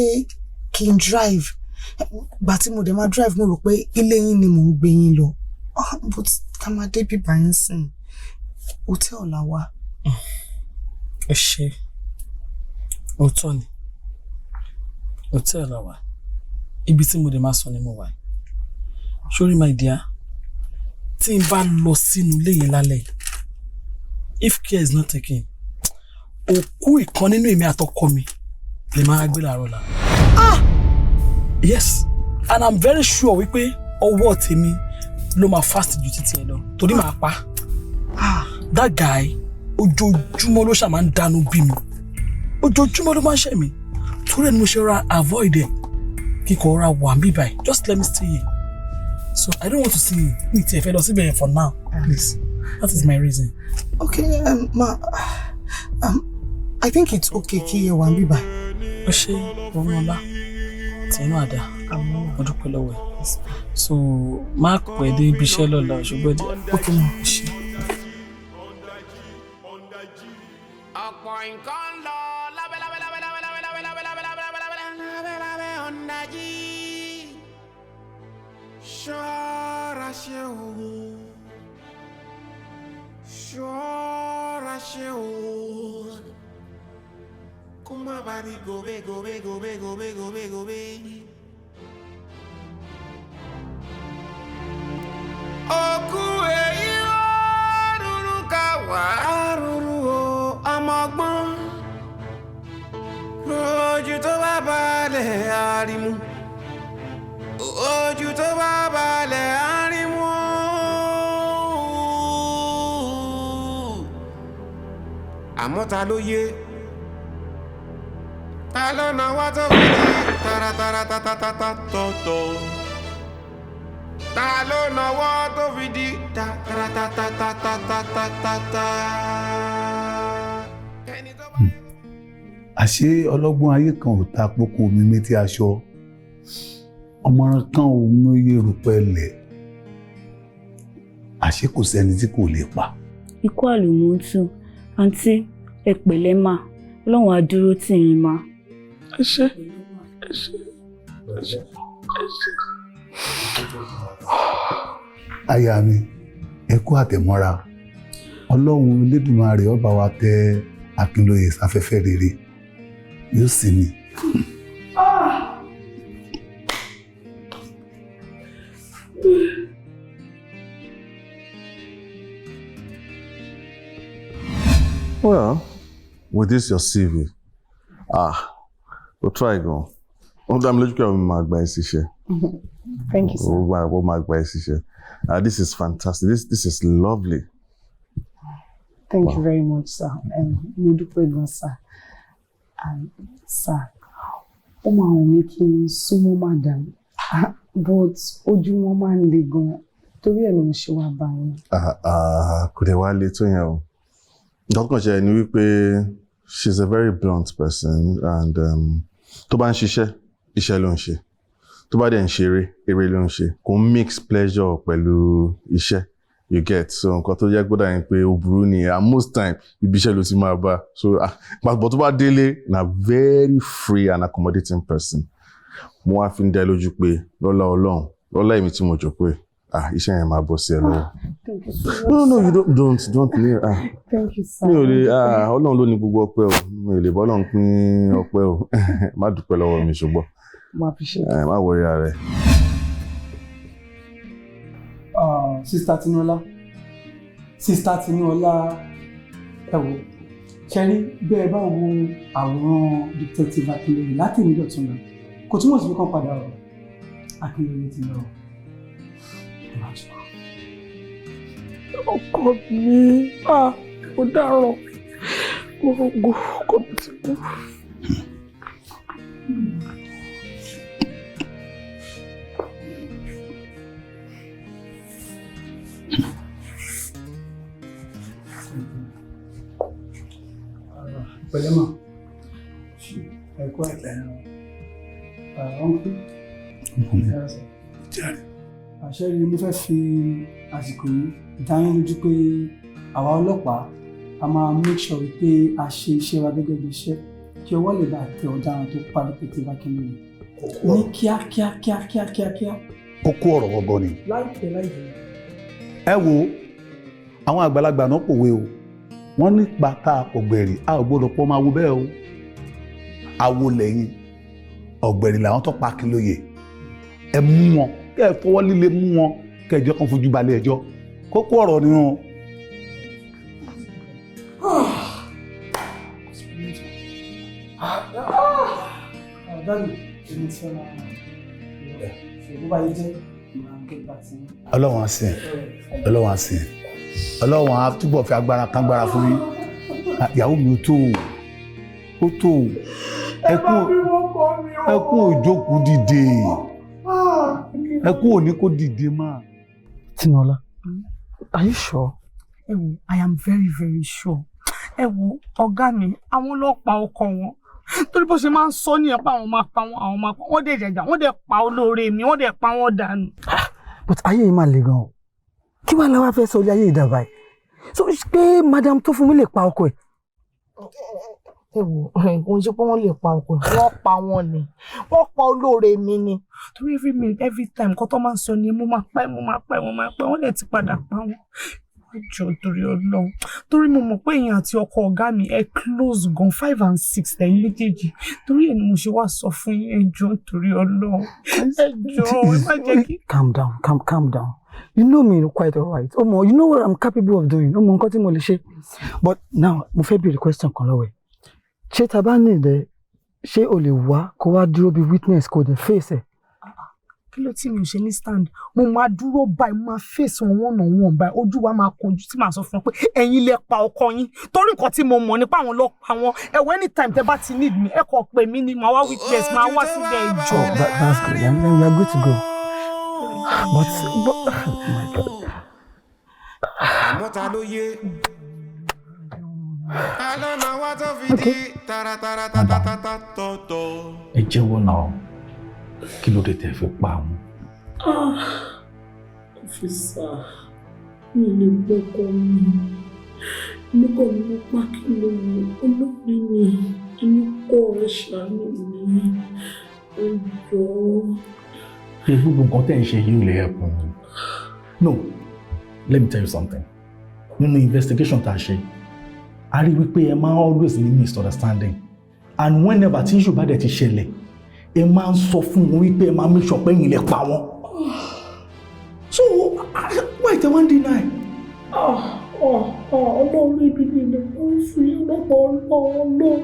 kí n drive. Ìgbà tí mo dẹ̀ máa drive, mo rò pé ilé yín ni mò ń gbé yín lọ. Ah, but tá a máa dé bíbá yín sìn, hòtẹ́ẹ̀lì la wà. Ẹ ṣe, òótọ́ ni. Hòtẹ́ẹ̀lì la wà. Ibi tí mo dẹ̀ máa sùn ni mo wà. Sórí, my dear, tí n bá lọ sínú ilé yẹn lálẹ́, if care is not taken, òkú ìkan nínú èmi àtọkọ mi lè máa gbé làárọ̀ la. Ah! Yes, and I'm very sure wípé ọwọ́ tèmi ló máa fast ju títí ẹ lọ, torí màá pa. That guy, ojoojúmọ́ ló ṣáà máa ń dánú bí mi, ojoojúmọ́ ló máa ń ṣẹ̀ mí, torí ẹ̀ ni mo ṣe ra avoid ẹ̀ kíkọ́ ra wà mí báyìí. Just let me stay here. So I don't want to see you. Mi tiẹ̀ fẹ́ lọ síbẹ̀ yẹn for now, please. That is my reason. Okay, ma, I think it's okay kí ẹ wà níbí báyìí. Ó ṣe ọmọọlá tí inú àdá, mo dúpẹ́ lọ́wọ́ ẹ̀. So má pẹ́ dé ibi iṣẹ́ lọ́la, ṣùgbọ́n díẹ̀. Okay, ma. Ṣe. Ọ̀pọ̀ nǹkan ń lọ lábẹ́ lábẹ́ lábẹ́ lábẹ́ lábẹ́ lábẹ́ lábẹ́ lábẹ́ lábẹ́ lábẹ́ lábẹ́ lábẹ́ ọ̀nàjì. Ṣọ́ra ṣe o, ṣọ́ra ṣe o, kó má bàa di gòbé gòbé gòbé gòbé gòbé gòbé. Òkú èyí ó rúru ká wà á rúru o, ọmọ ọgbọ́n. Ojú tó bá balẹ̀ àrímú, ojú tó bá balẹ̀ àrímú. Àmọ́ ta ló yé, ta ló na wá tó fi di taratara tatatata tọ̀tọ̀, ta ló nawọ́ tó fi di taratatatatatatatata. Àṣé ọlọ́gbọ́n ayé kan ò ta pókó omi létí aṣọ, ọmọràn kan ò mú yerùpẹ̀ lẹ̀, àṣé kò sẹ́ni tí kò lè pa. Ikú àlùmọ́tù. Àǹtí, ẹ pẹ̀lẹ́ mà, Ọlọ́run á dúró tì yín mà. Ẹ ṣé, ẹ ṣé, ẹ ṣé, ẹ ṣé. Aya mi, ẹ kú àtẹ̀mọ́ra. Ọlọ́run Elédùmarè ó bá wa tẹ Akínlóye sáfẹ́fẹ́ rere, yóò sì ní. Ah! Well, with this your CV, ah, we'll try gan. Ó dá mi lójú pé àwọn máa gba ẹ síṣẹ́. Thank you, sir. Ó máa gba ẹ síṣẹ́. Ah, this is fantastic. This is lovely. Thank you very much, sir. Mo dúpẹ́ gan, sir. Sir, ó máa wù mí kí n súnmọ́ madam, but ojú wọn máa ń le gan, torí ẹ̀ ló ń ṣe wá bá yín. Ah, ah, kò dẹ̀ wá le tó yẹn o. Nǹkan kan ṣe ni wípé she's a very blunt person and tó bá ń ṣiṣẹ́, iṣẹ́ ló ń ṣe. Tó bá dẹ̀ ń ṣeré, eré ló ń ṣe. Kò ń mix pleasure pẹ̀lú iṣẹ́. You get? So nǹkan tó jẹ́ gbọ́dọ̀ yẹn pé ó burú nìyẹn, and most time ibi iṣẹ́ ló ti máa bá. So ah, but tó bá délé, na very free and accommodating person. Mo wá fi ń dá ẹ lójú pé lọ́lá Ọlọ́run, lọ́lá èmi tí mo jókòó ẹ̀, ah, iṣẹ́ yẹn máa bọ́ sí ẹ lọ́wọ́. Thank you so much. No, you don't ní, ah. Thank you, sir. Mi ò lè, ah, Ọlọ́run ló ní gbogbo ọpẹ́ o. Mi ò lè bọ́ Ọlọ́run pín ọpẹ́ o. Má dúpẹ́ lọ́wọ́ mi ṣùgbọ́n. Mo appreciate. Ẹ má worry ara ẹ. Sister Tinuola, Sister Tinuola, ẹ wò ṣe rí bẹ́ẹ̀, bá wo àwòrán Detective Akinlóye láti ìlú dọ̀tún lọ, kò túmọ̀ sí pé kàn padà o. Akinlóye ti lọ, ẹ má jù. Ọkọ mi, ah, ó dáràn, mo rògbò, ọkọ mi ti kú. Pẹ̀lẹ́ mà, ẹ kú àìpẹ́ ọ̀nkú. Àṣẹ rí, mo fẹ́ fi àsìkò yìí dá yín lójú pé àwa ọlọ́pàá, a máa make sure wípé a ṣe iṣẹ́ wa gẹ́gẹ́ bí iṣẹ́, kí ọwọ́ lè bá tẹ ọ̀daràn tó pa Detective Akinlóye ní kíákíá kíákíá kíákíá. Kókó ọ̀rọ̀ gangan ni. Láìpẹ́ láìpẹ́. Ẹ wo, àwọn àgbàlagbà náà pòwe o, wọ́n nípa tá a kò gbẹ̀rì, a ò gbọ́dọ̀ pọ́ máa wo bẹ́ẹ̀ o. Awo lẹ́yìn Ọ̀gbẹ̀rì làwọn tó pa Akínlóye. Ẹ mú wọn, kẹ́ ẹ fọwọ́ líle mú wọn, kẹ́ ẹ jẹ́ kán fojú balẹ̀ ẹjọ́. Kókó ọ̀rọ̀ ni wọn. Daddy, èmi ti fẹ́ máa lọ. Ṣé bó bá yẹ jẹ́, màá get back sí yín. Ọlọ́run á sìn ẹ́, Ọlọ́run á sìn ẹ́, Ọlọ́run á túbọ̀ fi agbára kángbára fún yín. Ìyàwó mi, ó tó o, ó tó o. Ẹkún òjókòó dìde, ẹkún òní kó dìde máa. Tinola, are you sure? Ẹ wo, I am very very sure. Ẹ wo, ọ̀gá mi, àwọn ọlọ́pàá ọkọ wọn, torí bó ṣe máa ń sọ nìyẹn pé àwọn máa pa wọn, àwọn máa pa wọn. Dẹ̀ jẹjà, wọ́n dẹ̀ pa olóore mi, wọ́n dẹ̀ pa wọ́n dànù. But ayé yìí máa le gan o. Kí wàá la wá fẹ́ sọ ilé ayé ìdàbà yìí? So pé madam tó fún mi lè pa ọkọ ẹ̀? Ẹ wo, kò ń ṣe pé wọ́n lè pa ọkọ ẹ̀, wọ́n pa wọn ni, wọ́n pa olóore mi ni. Torí every minute, every time, nǹkan tó máa ń sọ ni, "Mo máa pa ẹ́, mo máa pa ẹ́, mo máa pa ẹ́." Wọ́n dẹ̀ ti padà pa wọ́n. Jọ, torí Ọlọ́run, torí mo mọ̀ pé èèyàn àti ọkọ ọ̀gá mi ẹ close gan, five and six lẹ́yìn méjèèjì, torí ẹ̀ ni mo ṣe wá sọ fún yín. Ẹ jọ̀ọ́, torí Ọlọ́run, ẹ jọ̀ọ́, ẹ má jẹ́ kí. Calm down, calm, calm down. You know me quite alright. Omo, you know what I'm capable of doing. Omo, nǹkan tí mo lè ṣe. But now, mo fẹ́ béèrè question kan lọ́wọ́ ẹ̀. Ṣé ta bá ní ìdẹ, ṣé o lè wá kó wá dúró bí witness, kó dẹ̀ face ẹ̀? Kí ló tí mi ò ṣe ní stand? Mo máa dúró báyìí, mo máa face wọn one on one báyìí, ojú wa máa kojú, tí màá sọ fún wọn pé ẹ̀yin lẹ pa ọkọ yín, torí nǹkan tí mo mọ̀ nípa àwọn lọ pa wọn. Ẹ wo, anytime tẹ bá ti need me, ẹ kàn pè mí ni, màá wá witness, màá wá síbẹ̀ ìjọ. Oh, that's good. Then we are good to go. But oh my God. Àmọ́ ta ló yé? Ta ló máa wá tó fi di taratara tatatata tọ̀tọ̀? Ẹ jẹ́wọ́ náà, kí ló dé tẹ́ fi pa àwọn? Ah, officer, mi lè gbọ́kọ mi. Èmi kọ́ ni mo pa kí ló wù olórí mi. Èmi kọ́, ẹ ṣàánú mi. Ẹ jọ̀ọ́. Ṣé gbogbo nǹkan tẹ́ ń ṣe yìí ò lè help yín? No, let me tell you something. Nínú investigation tá a ṣe, a rí wípé ẹ máa ń always ní misunderstanding, and whenever tí issue bá dẹ̀ ti ṣẹlẹ̀, ẹ máa ń sọ fún wọn wípé ẹ máa make sure pé ẹ̀yin lẹ pa wọ́n. So why tẹ wọ́n ń deny? Ah, ah, ah, Ọlọ́run ibi ní ilẹ̀ ó ń fi ọlọ́pàá, Ọlọ́run, Ọlọ́run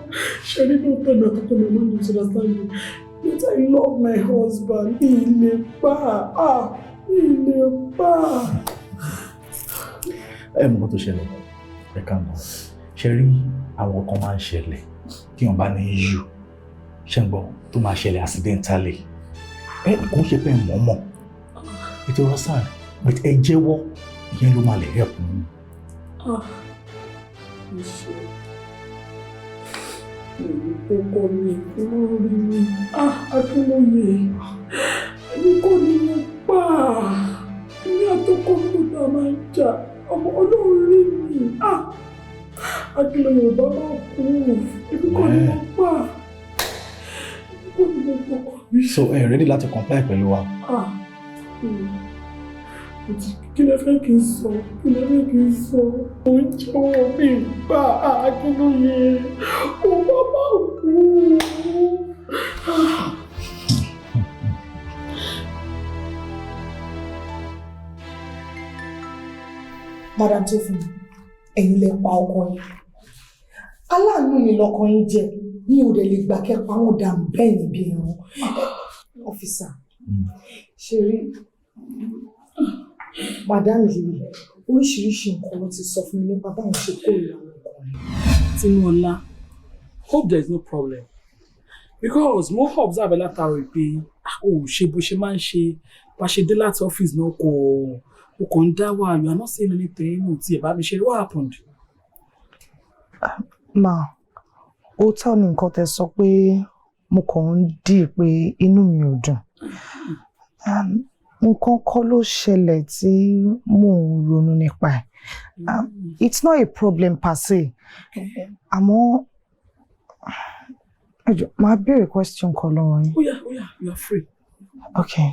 ṣe nínú tẹ̀lé àtọ́kọ́ mi máa ń misunderstanding, but I love my husband. Mi ì lè pa, ah, mi ì lè pa. Ẹ mọ̀ nǹkan tó ṣẹlẹ̀, ẹ kà mọ̀ ṣe rí, àwọn kan máa ń ṣẹlẹ̀ kí wọ́n bá ní issue, ṣe ń gbọ́, tó máa ṣẹlẹ̀ accidentally. Ẹ kò ń ṣe pé mọ̀ọ́mọ̀ ètò ọ̀sán, but ẹ jẹ́wọ́, ìyẹn ló máa lè help yín. Ah, mo ṣe èyí tó kọ́ mi olórí mi. Ah, Akínlóye, èmi kọ́ ni mo pa. Èmi àtọkọ mi ló máa ń jà. Ọmọ olórí mi, ah, Akínlóye ò bá máa kú. Èmi kọ́ ni mo pa, èmi kọ́ ni mo pa. So ẹ ready láti comply pẹ̀lú wa? Ah, kí lẹ fẹ́ kí n sọ? Kí lẹ fẹ́ kí n sọ? Mo ń jẹ́wọ́, mi gbà. Akínlóye ò bá máa kú. Ah. Madam Tófin, ẹ̀yin lẹ pa ọkọ yín. Aláàánú mi lọkọ yín jẹ́, mi ò dẹ̀ lè gbà kẹ́ pa wọ́n dànù bẹ́ẹ̀ níbi ẹran. Officer, ṣe rí madam yìí, oríṣiríṣi nǹkan ló ti sọ fún mi nípa báwọn ṣe kórìíra àwọn ọkùnrin. Tinuola, hope there is no problem, because mo observe látàrọ pé o ò ṣe bó ṣe máa ń ṣe. Bá ṣe dé láti ọ́fíìsì náà, kò o kò ń dá wà, you are not saying anything, o ti ẹ̀ bá mi ṣe. What happened? Ma, òótọ́ ni nǹkan tẹ́ sọ pé mo kàn ń dì pé inú mi ò dùn. Nǹkan kọ́ ló ṣẹlẹ̀ tí mò ń ronú nípa ẹ̀. It's not a problem per se. Àmọ́ ẹ jọ̀ọ́, màá béèrè question kan lọ́wọ́ yín. Oya, oya, you are free. Okay.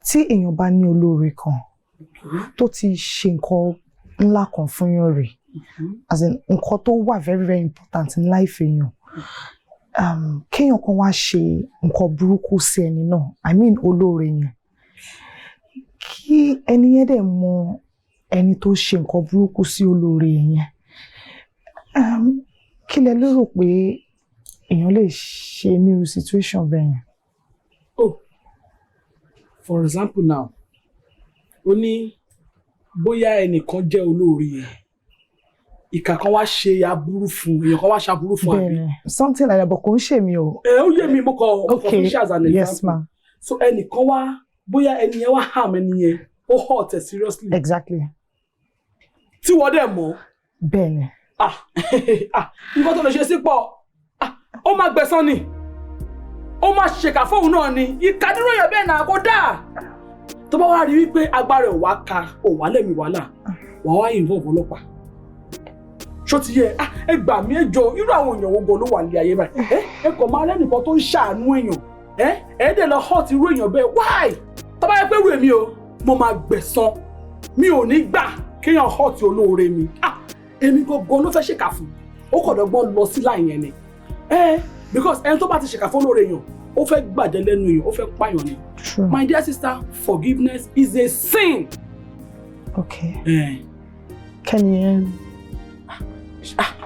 Tí èèyàn bá ní olóore kan tó ti ṣe nǹkan ńlá kan fún yàn rè, as in nǹkan tó wà very very important in life èèyàn, Kéèyàn kan wá ṣe nǹkan burúkú sí ẹni náà, I mean olóore yẹn, kí ẹni yẹn dẹ̀ mọ ẹni tó ṣe nǹkan burúkú sí olóore yẹn, kí lẹ lérò pé èèyàn lè ṣe nírú situation bẹ́ẹ̀ yẹn? Oh, for example now, ó ní bóyá ẹnìkan jẹ́ olóore yẹn, ìkà kan wá ṣe aburú fún, èèyàn kan wá ṣe aburú fún, àbí? Bẹ́ẹ̀ni, something like that, but kò ń ṣe mi o. Ẹ ó yé mi, mo kàn fi ṣe as an example. Yes, ma. So ẹnìkan wá, bóyá ẹni yẹn wá harm ẹni yẹn, ó hurt ẹ seriously. Exactly. Tí wọ́n dẹ̀ mọ̀. Bẹ́ẹ̀ni. Ah ah, nǹkan tó lè ṣe sí pọ̀. Ah, ó máa gbẹ̀san ni, ó máa ṣèkà fóun náà ni. Ìkà dúró yẹn bẹ́ẹ̀ náà kó dáa. Tó bá wá rí wípé agbára ẹ̀ wá ka, ò wá lẹ́mìí wàhálà, wàá wá involve ọlọ́pàá. Ṣó ti yẹ? Ah, ẹ gbà mí, ẹ jọ, irú àwọn èèyàn wo gan ló wà ní ayé báyìí? Ẹ kàn máa rẹ́nìkan tó ń ṣàánú èèyàn, ẹ dẹ̀ lọ hurt irú èèyàn bẹ́ẹ̀. Why? Tó bá yẹ pé irú èmi o, mo máa gbẹ̀san. Mi ò ní gbà kéèyàn hurt olóore mi. Ah, èmi gangan ló fẹ́ ṣèkà fún, ó kàn dọ́gbọ́n lọ sí láì yẹn ni. Because ẹni tó bá ti ṣèkà fún olóore èèyàn, ó fẹ́ gbàjẹ́ lẹ́nu èèyàn, ó fẹ́ pààyàn ni. My dear sister, forgiveness is a sin. Okay. Kẹ́ni ẹ.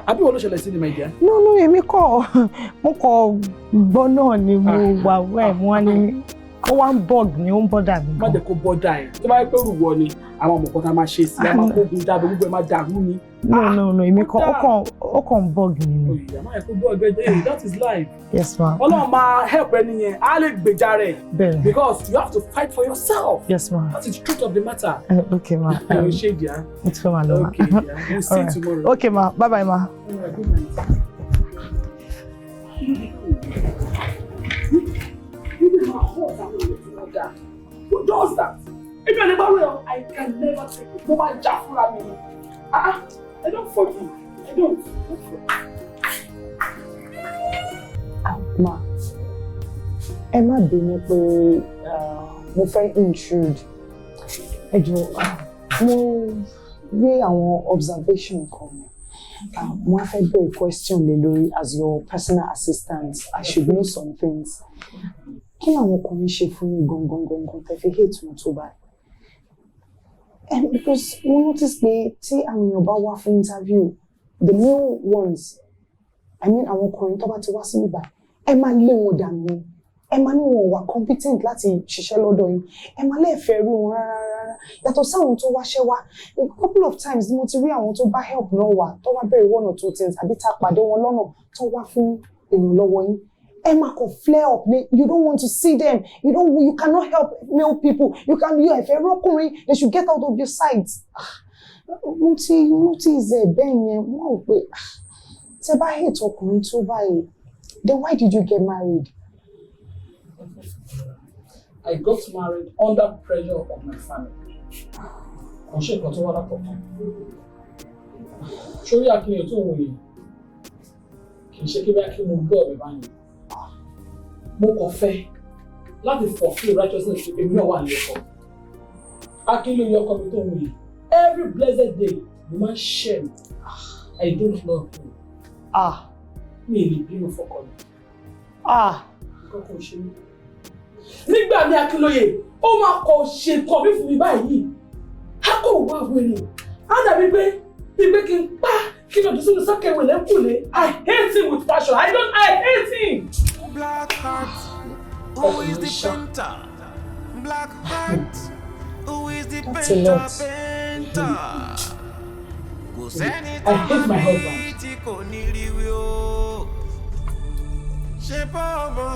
Àbí wo ló ṣẹlẹ̀ sí ni, my dear? No, èmi kọ́, mo kọ́ gbọ́ náà ni. Mo wà wẹ́, mo wá ní ó wá ń bug ni, ó ń bother mi. Má jẹ́ kó bother ẹ̀. Tó bá yẹ pé rúwọ ni, àwọn ọmọ kan tá a máa ṣe sí, a máa kógun jáde, gbogbo ẹ̀ máa dàrú ni. No, èmi kọ́, ó kàn ń bug mi ni. Ìyá, má yẹ kó bug ẹ jẹ́. That is life. Yes, ma. Ọlọ́run máa help ẹni yẹn, á lè gbèjà rẹ̀. Bẹ́ẹ̀ni. Because you have to fight for yourself. Yes, ma. That is the truth of the matter. Okay, ma. Ẹ ṣé, dear. Mo ti fẹ́ máa lọ, ma. Okay, dear. We'll see you Alright. tomorrow. Okay, ma. Bye bye, ma. All right, good night. You dey my heart and you dey that. Who does that? Èmi ò ní bá rẹ̀ o, I can never take it. Mo máa jà fúnra mi ni. Ah, I don't forgive. I don't. I don't forgive. Ma, ẹ má bínú pé mo fẹ́ intrude. Ẹ jọ̀ọ́, mo rí àwọn observation kan. Mo wá fẹ́ béèrè question lé lórí. As your personal assistant, I should know some things. Kí làwọn ọkùnrin ṣe fún yín gangan gangan tẹ́ fi hate wọn tó báyìí? And because mo notice pé tí àwọn èèyàn bá wá fún interview, the new ones, I mean àwọn ọkùnrin tó bá ti wá sí ibà, ẹ máa lé wọn dànù ni. Ẹ máa ní wọn wà competent láti ṣiṣẹ́ lọ́dọ̀ yín. Ẹ máa lẹ́ẹ̀fẹ́ rí wọn rárá rárá. Yàtọ̀ sáwọn tó wáṣẹ́ wá, a couple of times ni mo ti rí àwọn tó bá help náà wà, tó wá bẹ̀rẹ̀ one or two things, àbí tá a pàdé wọn lọ́nà tó wá fún ìrànlọ́wọ́ yín. Ẹ máa kàn flare up ni. You don't want to see them. You don't, you cannot help male people. You can, you ẹ̀fẹ̀ rọ́kùnrin, they should get out of your sight. Ah, mo ti notice ẹ̀ bẹ́ẹ̀ yẹn. Wọ́n rò pé, ah, tẹ bá hate ọkùnrin tó báyìí, then why did you get married? I got married under pressure of my family. Kò ṣe nǹkan tó wá látọ̀kan. Sórí Akínyẹ̀ tó ń wò yẹn, kì í ṣe kí bá kí mo gbọ́ ọ̀rẹ́ báyìí. Mo kàn fẹ́ láti fulfill righteousness pé èmi náà wà ní ọkọ. Akínyẹ̀ ọkọ mi tó ń wò yẹn, every blessed day mo máa ń ṣẹ̀ mi. I don't love him. Ah. Mi ì lè bínú fọkọ mi. Ah. Nǹkan kan ò ṣe mí. Nígbà mi, Akínlóye, ó máa kọ ṣe nǹkan mi fún mi báyìí, á kò wá wẹ̀rẹ̀, á dàbí pé bíi pé kí n pa kí n lọ sínú sọ́kẹ̀wé lẹ́kùnlé. I hate him with passion. I don't, I hate him. Black heart, who is the painter? Black heart, who is the That's a painter? lot. Painter. Kò sẹ́ni I hate my husband. tí kò ní rí wí o. Ṣé bọ́ọ̀bọ̀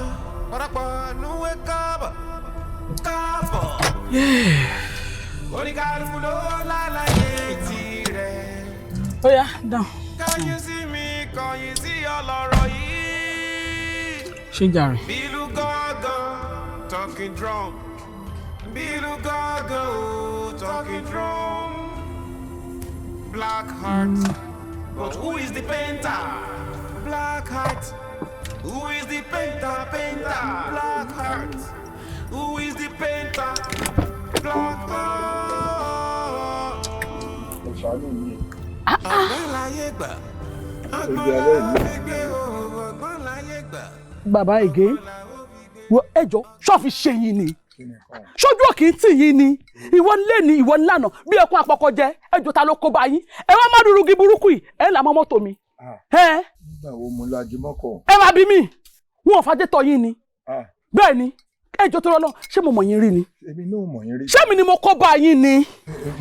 pàrọ̀pọ̀ núwé káàbọ̀ káàbọ̀? Oníkàlùkù ló lálàyé tirẹ̀. Ó yá, down. Kọ̀yìn sí mi, kọ̀yìn sí ọlọ́rọ̀ yìí. Ṣé jàre? Bílù gángan, talking drum. Bílù gángan, oh, talking drum. Black heart, but who is the painter? Black heart, who is the painter? Painter. Black heart, who is the painter? Black heart. Ṣàánú mi. Ọ̀gbẹ́ láyé gbà, Ojú alẹ́ yìí. gbé o. Bàbá again, ẹjọ́ ṣọ́ọ̀fì ṣe yín ni, ṣojú òkè ń tì yín ni, ìwọ lé ní ìwọ ńlànà bí ẹkún àpọkọ jẹ. Ẹjọ́, ta ló kó bá yín? Ẹ wá má dúró igi burúkú yìí, ẹ ń là mọ́ mọ́tò mi. Nígbà wo mo lajú mọ́kọ̀? Ẹ máa bí mi, wọn ò fàájẹ́ tọ́ yín ni. Bẹ́ẹ̀ ni, ẹjọ́ tó rọ́lọ́, ṣé mo mọ̀ yín rí ni? Èmi náà mọ̀ yín rí. Ṣé mi ni mo kó bá yín ni?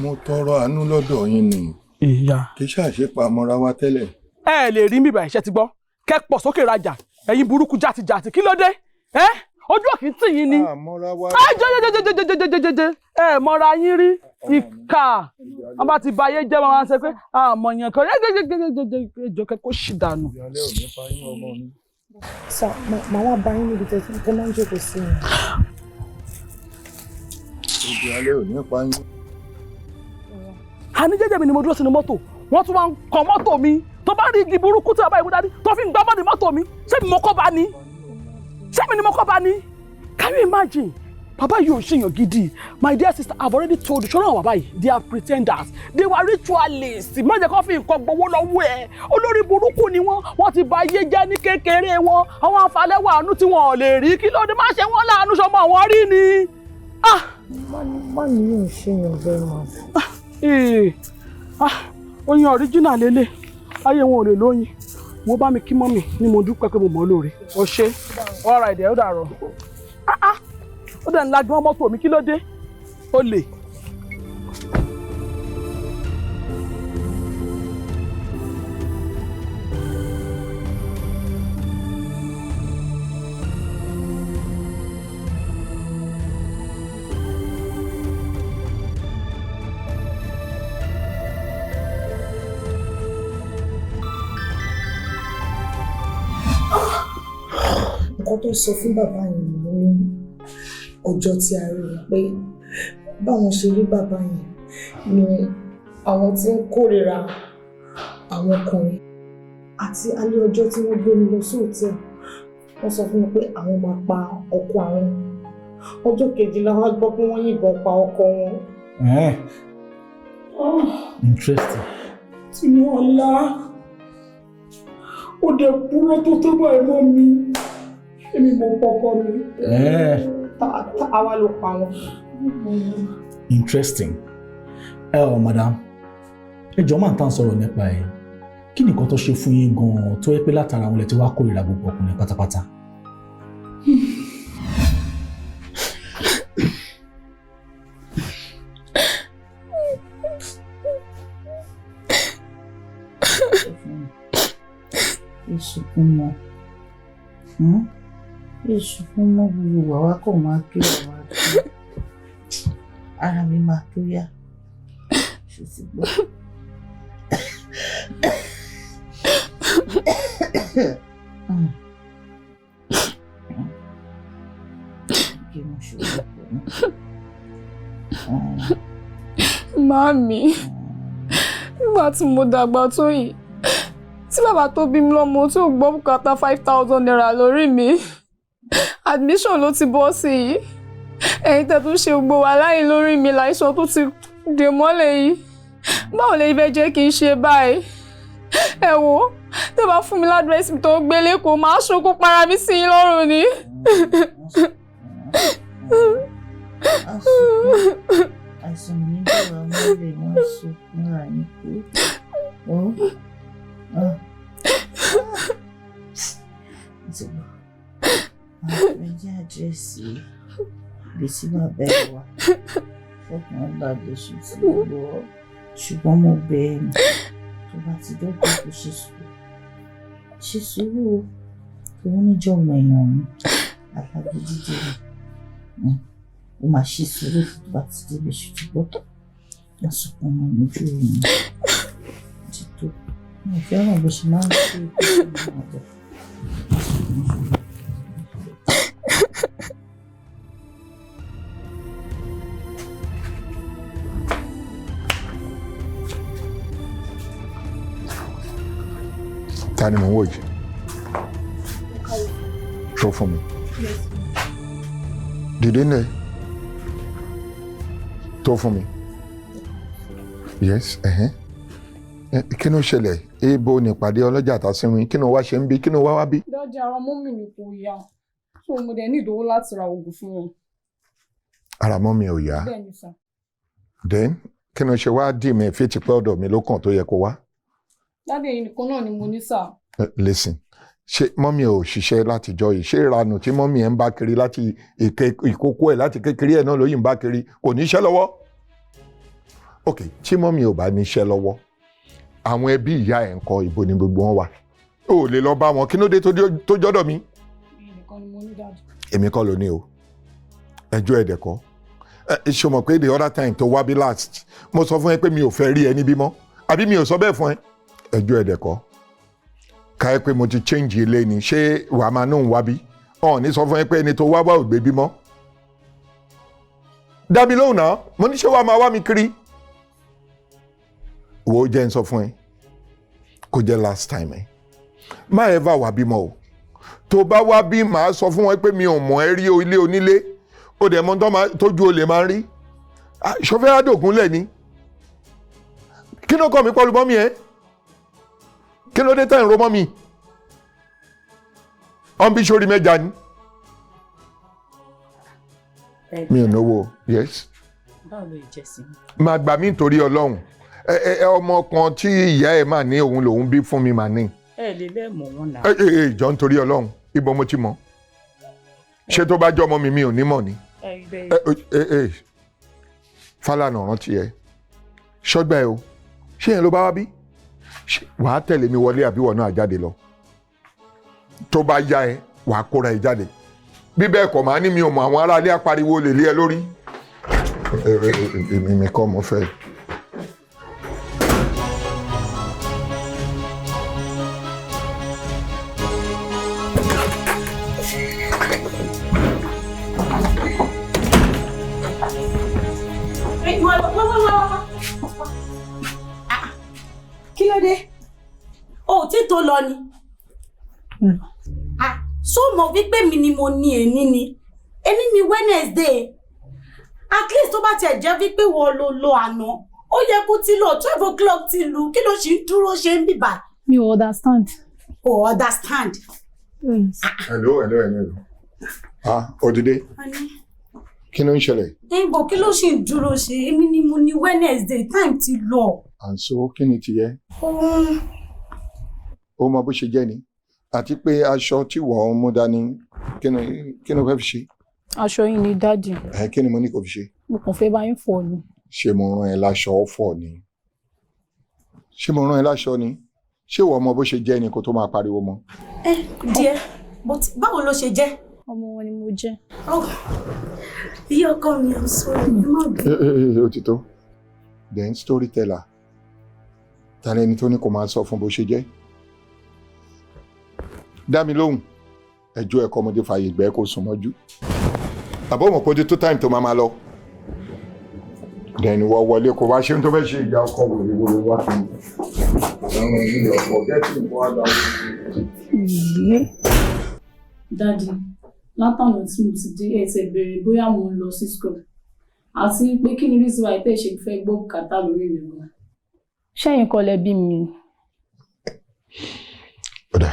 Mo tọrọ àánú lọ́dọ̀ yín ni. Ìyá. Kì í ṣàṣepa mọ́ra wa tẹ́lẹ̀. Ẹ lè rí mi báyìí, ṣe ti gbọ́? Kẹ́ pọ̀ sókè rajà, ẹ̀yin burúkú jàtijàti, kí ló dé? Ẹ ojú òkè ń tì yín ni. Ẹ jẹjẹjẹjẹjẹjẹjẹjẹ, ẹ mọ́ra yín rí, ìkà wọn bá ti ba ayé jẹ́, wọn máa ń ṣe pé àmọ̀yàn kan jẹjẹjẹjẹjẹjẹ kẹ́ kó ṣì dànù. Ìyálẹ́ ò ní pa yín, ọmọ mi. Sà, màá wá bá yín níbi tẹ́ máa ń jókòó sí mi. Ìyálẹ́ ò ní pa yín. Àní jẹ́jẹ́ mi ni mo dúró sínú mọ́tò, wọ́n tún wá ń kan mọ́tò mi. Tó bá rí igi burúkú tí bàbá ìwé dání tó fi ń gbá bọ́ọ̀dì mọ́tò mi, ṣé mi mo kọ́ bá ní? Ṣé mi ni mo kọ́ bá ní? Can you imagine? Bàbá yìí ò ṣèyàn gidi. My dear sister, I've already told you, ṣọ́nà àwọn bàbá yìí, they are pretenders, they were ritualists. Má jẹ́ kó fi nǹkan gbowó lọ́wọ́ ẹ̀. Olórí burúkú ni wọ́n, wọ́n ti ba ayé jẹ́ ní kékeré wọn. Àwọn afalẹ́wà àánú tí wọn ò lè rí, kí ló dé? Má ṣe wọ́n láàánú, sọmọ àwọn rí ni. Má ní yóò ṣèyàn bẹ́ẹ̀ mọ́. Oyin original lélẹ̀, ayé wọn ò lè lóyin. Mo bá mi kí mọ́mì ni mo dúpẹ́ pé mo mọ̀ ọ́ lóore. O ṣe ọ̀rọ̀ ẹ̀dẹ̀, ó dàrọ̀. Ó dẹ̀ ń lajú mọ́ mọ́tò mi, kí ló dé? Ó lè. Nǹkan tó sọ fún bàbá yẹn ní ọjọ́ tí a rí wọn pé báwọn ṣe rí bàbá yẹn ni àwọn tí ń kórìíra àwọn ọkùnrin, àti alẹ́ ọjọ́ tí wọ́n gbé mi lọ sí hòtẹ́ẹ̀lì, wọ́n sọ fún mi pé àwọn máa pa ọkọ àwọn. Ọjọ́ kejì la wá gbọ́ pé wọ́n yìnbọn pa ọkọ wọn. Interesting. Tinúọlá, ó dẹ̀ kúrò tó tó báyìí mọ́ mi, èmi mo pọkọ mi. Àwa ló pa wọn. Interesting. Ẹ ọ madam, ẹ jọ̀ọ́, máa ń tàn sọ̀rọ̀ nípa ẹ̀. Kí ni nǹkan tó ṣe fún yín gan-an tó yẹ pé látara àwọn ilẹ̀ tí wàá kórìíra gbogbo ọkùnrin pátápátá? Ìsìnkú mọ́ ìsìnkú mọ́ gbogbo wàwá kò máa kí wàwá kí ara mi máa tó yá, ṣe ti gbọ́. Kí mo ṣe wọ́pọ̀ náà. Màámi, nígbà tí mo dàgbà tó yìí, tí bàbá tó bí mi lọ́mọ tí ò gbọ́ bùkátà ₦5,000 lórí mi, admission ló ti bọ́ sí yìí. Ẹ̀yin tẹ́ tún ṣe gbogbo wa láyé lórí mi láìsàn tó ti dè mọ́lẹ̀ yìí. Báwo lè fẹ́ jẹ́ kí n ṣe báyìí? Ẹ wo, tẹ́ bá fún mi ládírẹ́sì tó ń gbélé kò máa ṣokó para mi sí yín lọ́rùn ni. Àìsàn ní bàbá mọ́lẹ̀ wọ́n sunkún rà ní kú. Ti gbọ́. Àwọn jẹ́ àdírẹ́sì ibi tí bàbá ẹ̀ wà. Fọkàn balẹ̀, ṣe ti gbọ́. Ṣùgbọ́n mo bẹ̀ ẹ́ ni, tó bá ti dọ́gba kó ṣe sùúrù. Ṣe sùúrù o. Òun níjọ̀wọ́ èèyàn mi. Alágídí dé ni. Ó máa ṣe sùúrù tó bá ti débi, ṣe ti gbọ́. Wọ́n sunkún mọ́ mi ojú mi. Ti tó. Mi ò fẹ́ràn bó ṣe máa ń ṣe é kó. Ta ni mò ń wò yìí? Sọ fún mi. Dìde ní ẹ tó fún mi. Yes, ẹ̀hẹ́n. Kí ló ṣẹlẹ̀? Ibo nípàdé ọlọ́jà tàṣínwín? Kí ló wá ṣe ń bí? Kí ló wá wá bí? Daddy, ara mummy mi kò yá. So mo dẹ̀ ní ìdówó láti ra oògùn fún wọn. Ara mummy ò yá? Bẹ́ẹ̀ni sir. Then kí ló ṣe wá dì mí fi ti pẹ́ ọ̀dọ̀ mi ló kàn tó yẹ kó wá? Daddy, ẹ̀yin nìkan náà ni mo ní sir. Listen, ṣé mummy ò ṣiṣẹ́ látijọ́ yìí? Ṣé ìranù tí mummy ẹ̀ ń bá kiri láti ìkókó ẹ̀, láti kékeré ẹ̀ náà ló yìí ń bá kiri, kò níṣẹ́ lọ́wọ́? Ok, tí mummy ò bá níṣẹ́ lọ́wọ́, àwọn ẹbí ìyá ẹ̀ ń kọ́? Ibo ni gbogbo wọn wà? O ò lè lọ bá wọn? Kí ló dé tó jọ́dọ̀ mi? Ẹ̀yin nìkan ni mo ní, Daddy. Èmi kọ́ ló ní o, ẹjọ́ ẹ̀dẹ̀ kọ́. Ẹ ṣe mọ̀ pé the other time tó wá bí last, mo sọ fún ẹ pé mi ò fẹ́ rí ẹ níbí mọ́, àbí mi ò sọ bẹ́ẹ̀ fún ẹ? Ẹjọ́ ẹ̀dẹ̀ kọ́. Ká ẹ pé mo ti change ilé ni, ṣé wàá máa nóhùn wá bí? Ọ̀ ní sọ fún ẹ pé ẹni tó wá wá ò gbé bímọ. Dá mi lóhùn náà, mo ní ṣé wàá máa wá mi kiri? Wo, jẹ́ ń sọ fún ẹ, kó jẹ́ last time ẹ má ever wá bímọ o. Tó bá wá bí, màá sọ fún wọn pé mi ò mọ̀ ẹ́ rí o. Ilé onílé ó dẹ̀ mọ́ tójú olè máa ń rí. Ṣọfẹ́ àdògún lẹ̀ ni. Kí ló kọ́ mi pẹ̀lú mummy ẹ? Kí ló dé tẹ̀ ń ro mummy ọ̀n bí sórí mẹ́ja ni? Mi ò náwó, yes. Báwo ló jẹ́ sí mi? Máa gbà mí nítorí Ọlọ́run. Ẹ ẹ ọmọ kan tí ìyá ẹ máa ní òun lòun bí fún mi máa ní. Ẹ lè lẹ́ẹ̀mọ̀ wọn náà. Ẹ ẹ ẹ jọ, nítorí Ọlọ́run, ibo mo ti mọ̀? Ṣé tó bá jẹ́ ọmọ mi, mi ò ní mọ̀ ni? Ẹ Ẹ ẹ ẹ Fálànà, rántí ẹ, ṣọ́gbà ẹ o. Ṣé yẹn ló bá wá bí? Ṣé wàá tẹ̀lé mi wọlé, àbí wọ̀ náà jáde lọ? Tó bá yá ẹ, wàá kóra ẹ jáde. Bí bẹ́ẹ̀ kọ́, màá ní mi ò mọ̀, àwọn aráalé apariwo lè lé ẹ lórí. Ẹ ẹ èmi mi kọ́ mo fẹ́. Wá wá wá wá wá. Kí ló dé? O ò tí tó lọ ni? Ah, ṣó mọ̀ wípé mi ni mo ní èní ni? Èní ni Wednesday. At least, tó bá tiẹ̀ jẹ́ wípé wọ́n lo lo àná, ó yẹ kó ti lọ. 12 o'clock ti lù. Kí ló ṣì ń dúró ṣe ń bìbà? Mi ò understand. O understand. Yes. Hello, hello, hello, hello. Ah, Odide, kí ló ń ṣẹlẹ̀? Ẹ̀bọ̀, kí ló ṣì ń dúró ṣe? Èmi ni mo ní Wednesday, time ti lọ. And so, kí ni tìyẹ? Ohun. Ó mọ bó ṣe jẹ́ ni, àti pé aṣọ tí wọ́n ń mú dání, kí ni o fẹ́ fi ṣe? Aṣọ yìí ni, Daddy. Ẹ kí ni mo ní kó fi ṣe? Mo kàn fẹ́ bá yín fọ̀ ni. Ṣé mo rán ẹ láṣọ ọ̀fọ̀ ni? Ṣé mo rán ẹ láṣọ ni? Ṣé ìwọ mọ bó ṣe jẹ́ ni kó tó máa pariwo mọ́? Ẹ díẹ̀, but báwo ló ṣe jẹ́? Ọmọ wọn ni mo jẹ́. Oh, iye ọkọ mi, I'm sorry, ẹ má bínú. Ẹ ẹ ẹ ó ti tó. Then storyteller, ta lẹni tó ní kó máa sọ fún bó ṣe jẹ́? Dá mi lóhùn. Ẹjọ́ ẹ̀kọ́ ọmọdé fààyè gbẹ́ kó sùn mọ́jú. Àbọ̀ mọ̀ kó dé tó time tó máa máa lọ. Then wọ́n wọlé kó wá ṣe ń tó fẹ́ ṣe. Ìyá ọkọ wòlé wòlé wá fún mi. Àwọn ilé ọkọ̀ gẹ́tì nǹkan wá dá. Daddy, látànà tí mo ti dé, ẹ ti béèrè bóyá mo ń lọ sí school. Àti pé kí ni reason why tẹ́ ṣe fẹ́ gbọ́ bùkátà lórí mi gan? Ṣẹ́yìn kọ́ lẹ bí mi ni? Ọ̀dà,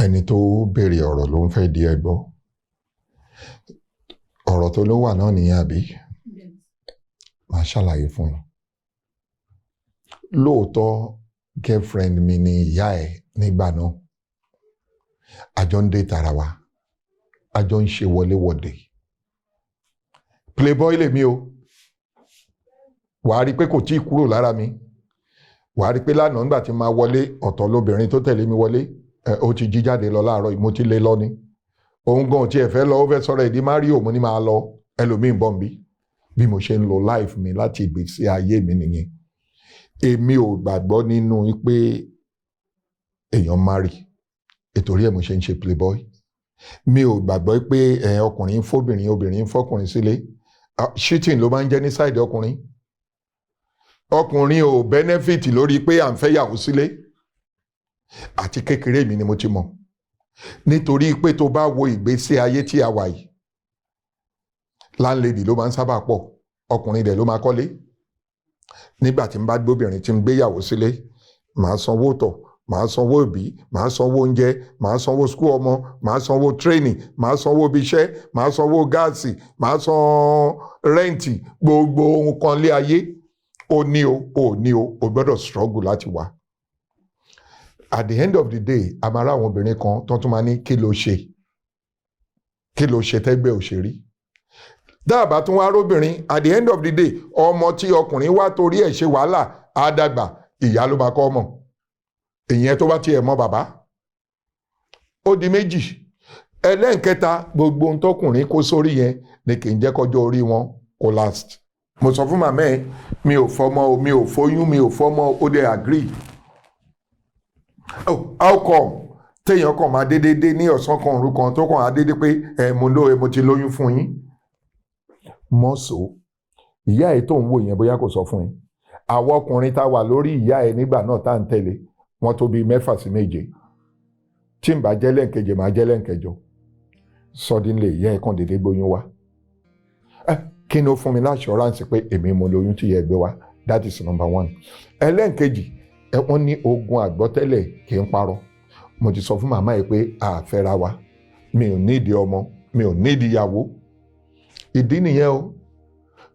ẹni tó béèrè ọ̀rọ̀ ló ń fẹ́ di ẹ gbọ́. Ọ̀rọ̀ tó ló wà náà nìyẹn, àbí? Màá ṣàlàyé fún yín. Lóòótọ́, girlfriend mi ni ìyá ẹ̀ nígbà náà. A jọ ń dé tara wa, a jọ ń ṣe wọléwọ̀de. Playboy lèmi o. Wàá rí i pé kò tí ì kúrò lára mi. Wàá rí i pé lánàá, nígbà tí máa wọlé, ọ̀tọ̀ lobìnrin tó tẹ̀lé mi wọlé. Ẹ ó ti jí jáde lọ láàárọ̀ yìí, mo ti lé lọ ni. Òun gan tiẹ̀ fẹ́ lọ, ó fẹ́ sọ̀rọ̀ ìdí mario, mo ní máa lọ, ẹlòmíín bọ̀ nbí. Bí mo ṣe ń lo life mi láti ìgbésí ayé mi nìyẹn. Èmi ò gbàgbọ́ nínú pé èèyàn marry, ìtorí ẹ̀ mo ṣe ń ṣe playboy. Mi ò gbàgbọ́ pé ẹ̀ ọkùnrin ń fóbìnrin, obìnrin ń fọkùnrin sílé. Cheating ló máa ń jẹ́ ní side ọkùnrin. Ọkùnrin ò benefit lórí pé à ń fẹ́ yàwó sílé. Àti kékeré mi ni mo ti mọ̀, nítorí pé tó bá wo ìgbésí ayé tí a wà yìí, landlady ló máa ń sábà pọ̀, ọkùnrin dẹ̀ ló máa kọ́lé. Nígbà tí n bá gbóbìnrin tí n gbéyàwó sílé, màá sanwó tọ̀, màá sanwó òbí, màá sanwó oúnjẹ, màá sanwó school ọmọ, màá sanwó training, màá sanwó ibi iṣẹ́, màá sanwó gáàsì, màá san rent, gbogbo ohun kan lé ayé. Ó ní o, ó ní o, o gbọ́dọ̀ struggle láti wá. At the end of the day, a máa rá àwọn obìnrin kan tó tún máa ní, "Kí ló ṣe? Kí ló ṣe tẹ́gbẹ́ òṣèré?" Dáàbà tún wá róbìnrin, at the end of the day, ọmọ tí ọkùnrin wá torí ẹ̀ ṣe wàhálà á dàgbà, ìyá ló máa kọ́ ọmọ ìyẹn tó bá tiẹ̀ mọ bàbá. Ó di méjì. Ẹlẹ́nkẹta, gbogbo ohun tọkùnrin kó sórí yẹn ni kì í jẹ́ kọjọ́ orí wọn kó last. Mo sọ fún màmá ẹ, mi ò fọmọ o, mi ò fọyún, mi ò fọmọ. Ó dẹ̀ agree. Oh, how come téèyàn kàn máa dédé dé ní ọ̀sán kan, òru kan, tó kàn á dédé pé ẹ mo lóye, mo ti lóyún fún yín? Mọ́sọ̀ ìyá ẹ̀ tó ń wò yẹn, bóyá kò sọ fún yín, àwọn ọkùnrin tá a wà lórí ìyá ẹ̀ nígbà náà tá à ń tẹ̀lé wọ́n tó bíi mẹ́fà sí méje. Tí n bá jẹ́ lẹ́ǹkejì, máa jẹ́ lẹ́ǹkẹjọ. Suddenly, ìyá ẹ̀ kàn dédé gbóyún wá. Ẹ kí ni ó fún mi l'assurance pé èmi mo lóyún tí ìyá ẹ̀ gbé wá? That is number one. Ẹlẹ́ǹkejì ẹ, wọ́n ní ogun àgbọ́tẹ́lẹ̀ kì í parọ́. Mo ti sọ fún màmá yìí pé a fẹ́ra wa, mi ò nídìí ọmọ, mi ò nídìí ìyàwó. Ìdí nìyẹn o.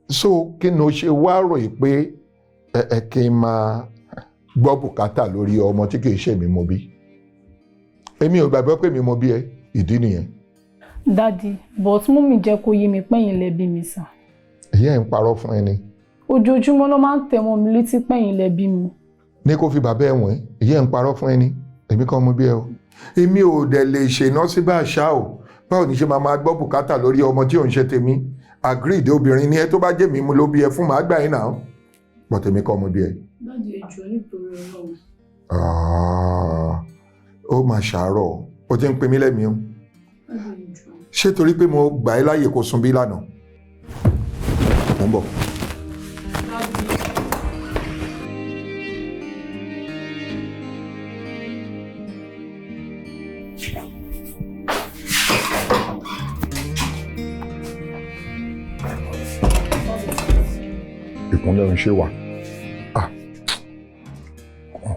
So kí ni o ṣe wá rò yìí pé ẹ kí n máa gbọ́ bùkátà lórí ọmọ tí kì í ṣe mi mo bí? Èmi ò gbàgbọ́ pé mi mo bí ẹ. Ìdí nìyẹn. Daddy, but mummy jẹ́ kó yé mi pẹ́yìn lẹ bí mi, sir. Ìyá ẹ̀ ń parọ́ fún ẹ ni. Ojoojúmọ́ ló máa ń tẹ̀ mọ́ mi létí pẹ́yìn lẹ bí mi. Ní kó fi bàbá ẹ̀ wọ̀n ẹ́. Ìyá ẹ̀ ń parọ́ fún ẹ ni. Èmi kọ́ mo bí ẹ o. Èmi ò dẹ̀ lè ṣèná sí bá àṣà o. Báwo ni ṣe máa máa gbọ́ bùkátà lórí ọmọ tí ò ń ṣe tèmi? Agreed, obìnrin ni ẹ. Tó bá jẹ́ mi mo ló bí ẹ fún, màá gbà yín náà, but èmi kọ́ mo bí ẹ. Daddy, ẹ jọ̀ọ́, nítorí Ọlọ́run. Ah, ó máa ṣàárọ̀. Ó ti ń pin mí lẹ́mìí o. Daddy, ẹ jọ̀ọ́. Ṣé torí pé mo gbà ẹ́ láàyè kó sun bí lánàá? Mo ń bọ̀. Ìkúnlẹ̀ ń ṣe wà. Ah,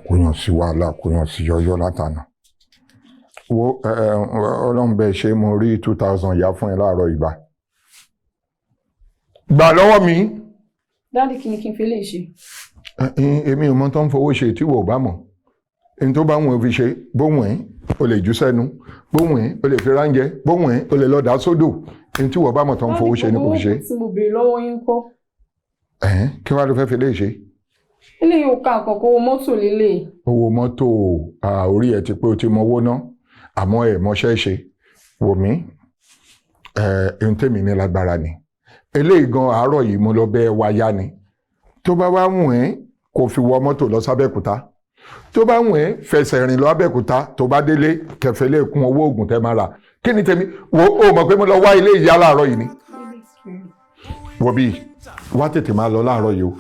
kò yàn sí wàhálà, kò yàn sí yọyọ látànà. Wo ẹ ẹ, Ọlọ́run bẹ́ẹ̀ ṣe, mo rí 2,000 yá fún ẹ láàárọ̀. Ìgbà gbà lọ́wọ́ mi. Daddy, kí ni kí n fi lè ṣe? Èmi ò mọ tó ń fowó ṣe tí wò ó bá mọ̀. Ẹni tó bá wọn fi ṣe bóun ẹ̀, o lè jù sẹ́nu bóun ẹ̀, o lè fi ránjẹ bóun ẹ̀, o lè lọ dà sódò. Ẹni tí wò bá mọ̀ tó ń fowó ṣe ni kò fi ṣe. Tí mo béèrè lọ́wọ́ yín kọ́. Ẹ̀hẹ́n, kí wàá ló fẹ́ fi lè ṣe? Eléyìí ò ka nǹkan kan, owó mọ́tò lélẹ̀. Owó mọ́tò? Orí ẹ̀ ti pé, o ti mọ owó ná, àmọ́ ẹ̀ mọṣẹ́ ṣe. Wò mí, ẹ̀ ohun tèmi ní lágbára ni eléyìí gan. Àárọ̀ yìí mo lọ bẹ́ ẹ wá yá ni. Tó bá wá wùn ẹ́, kó fi wọ mọ́tò lọ sábẹ́kúta. Tó bá wùn ẹ́, fẹsẹ̀ rìn lọ Abẹ́òkúta. Tó bá délé, kẹfẹ́ lè kún owó oògùn tẹ́ máa rà. Kí ni tèmi? Wo, ó mọ̀ pé mo lọ wá ilé ìyá láàárọ̀ yìí ni. Wò bí wá, tètè máa lọ láàárọ̀ yìí o.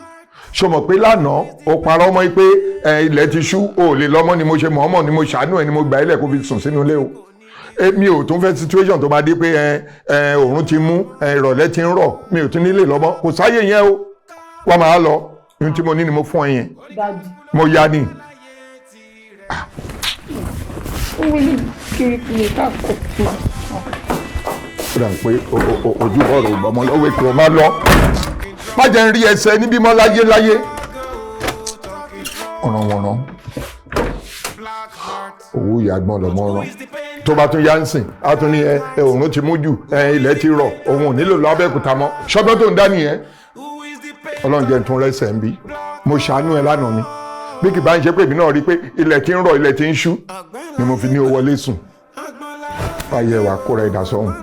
Ṣo mọ̀ pé lánàá ó parọ́ mọ́ pé ẹ ilẹ̀ ti ṣú, o ò lè lọ́mọ́ ni? Mo ṣe mọ̀ọ́mọ̀ ni, mo ṣàánú ẹ ni, mo gbà ilẹ̀ kó fi sùn sínú ilé o. Èmi ò tún fẹ́ situation tó máa dé pé ẹ ẹ òòrùn ti mú ẹ, ìrọ̀lẹ́ ti ń rọ̀, mi ò tún nílé lọ́mọ́. Kò sáyè yẹn o. Wọ́n máa lọ. Ohun tí mo ní ni mo fún ẹ yẹn. Daddy. Mo ya ni. Ó wọlé kiri kiri káàkó. Ó dà pé ojú ọ̀rọ̀ ìgbọ̀mọ lọ́wọ́ èkó. Máa lọ, má jẹ́ ń rí ẹsẹ̀ níbí mọ́ láyé láyé. Ọ̀ràn wọ̀ràn owó ìyàgbọ́n lọ́mọ rán. Tó bá tún yá ń sìn, á tún ní ẹ ẹ òòrùn ti mú jù, ẹ ilẹ̀ ti rọ̀, òun ò nílò lọ Abẹ́òkúta mọ́. Ṣọ́gbọ́n tó ń dá nìyẹn. Ọlọ́run jẹ́ n tún rẹ́sẹ̀ ń bí. Mo ṣàánú ẹ lánàá ni. Bí kì bá ń ṣe pé èmi náà rí i pé ilẹ̀ ti ń rọ̀, ilẹ̀ ti ń ṣú ni mo fi ní o wọlé sùn. Báyẹ̀ wà kóra ẹ̀dá sọ́hùn.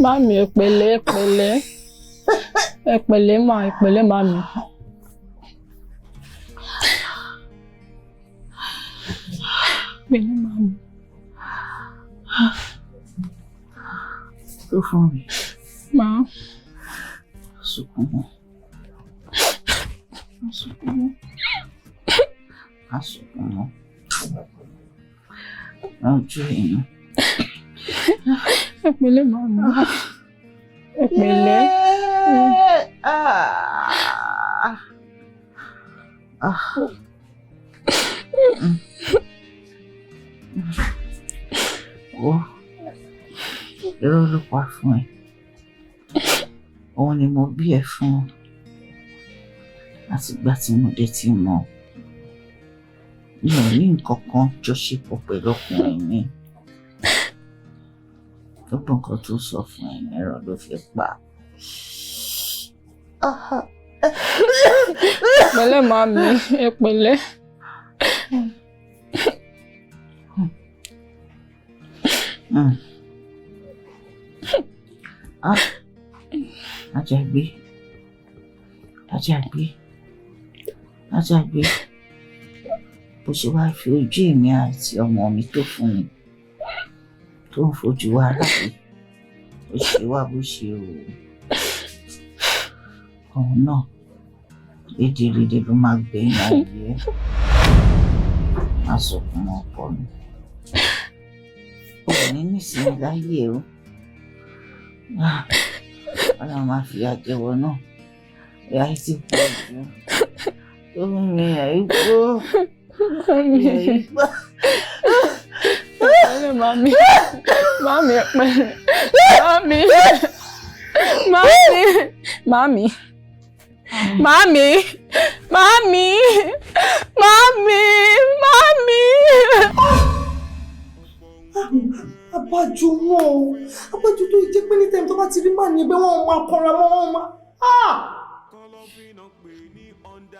Màámi, ẹ pẹ̀lẹ́, ẹ pẹ̀lẹ́. Ẹ pẹ̀lẹ́ mà, ẹ pẹ̀lẹ́ màámi. Pẹ̀lẹ́ màámi. Tó fún mi. Màá. Sunkún mọ́. Má sunkún mọ́. Má sunkún mọ́. Má ojú inú. Ẹ pẹ̀lẹ́ màámi. Ẹ pẹ̀lẹ́. Wo, irọ́ ló pa fún ẹ. Òun ni mo bí ẹ fún. Àtìgbà tí mo dé ti mọ̀, mi ò ní nǹkan kan jọṣepọ̀ pẹ̀lú ọkùnrin mi. Gbogbo nǹkan tó sọ fún ẹ, irọ́ ló fi pa. Ẹ pẹ̀lẹ́ màámi, ẹ pẹ̀lẹ́. Ah, Àjàgbé, Àjàgbé, Àjàgbé, bó ṣe wá fi ojú èmi àti ọmọ mi tó fún mi, tó ń fojú wa ráre, ó ṣe wá bó ṣe o. Òun náà, rédèrèdè ló máa gbẹ̀yìn ayé ẹ̀. Má sọkún mọ́ ọkọ mi. Ò ní nísìnyí láyé o. Ọlọ́run máa fi àjẹwọ́ náà. Ìyá yìí ti pọ̀ jù. Tó ń mi àìgbó. Màámi. Ẹ pẹ̀lẹ́ màámi. Màámi, ẹ pẹ̀lẹ́. Màámi. Màámi. Màámi. Màámi. Màámi. Màámi. Màámi. Abájọ náà, abájọ tó jẹ́ pé ní tẹ́mi tó bá ti rí màá ní ẹgbẹ́ wọn máa kanra mọ́ wọn máa.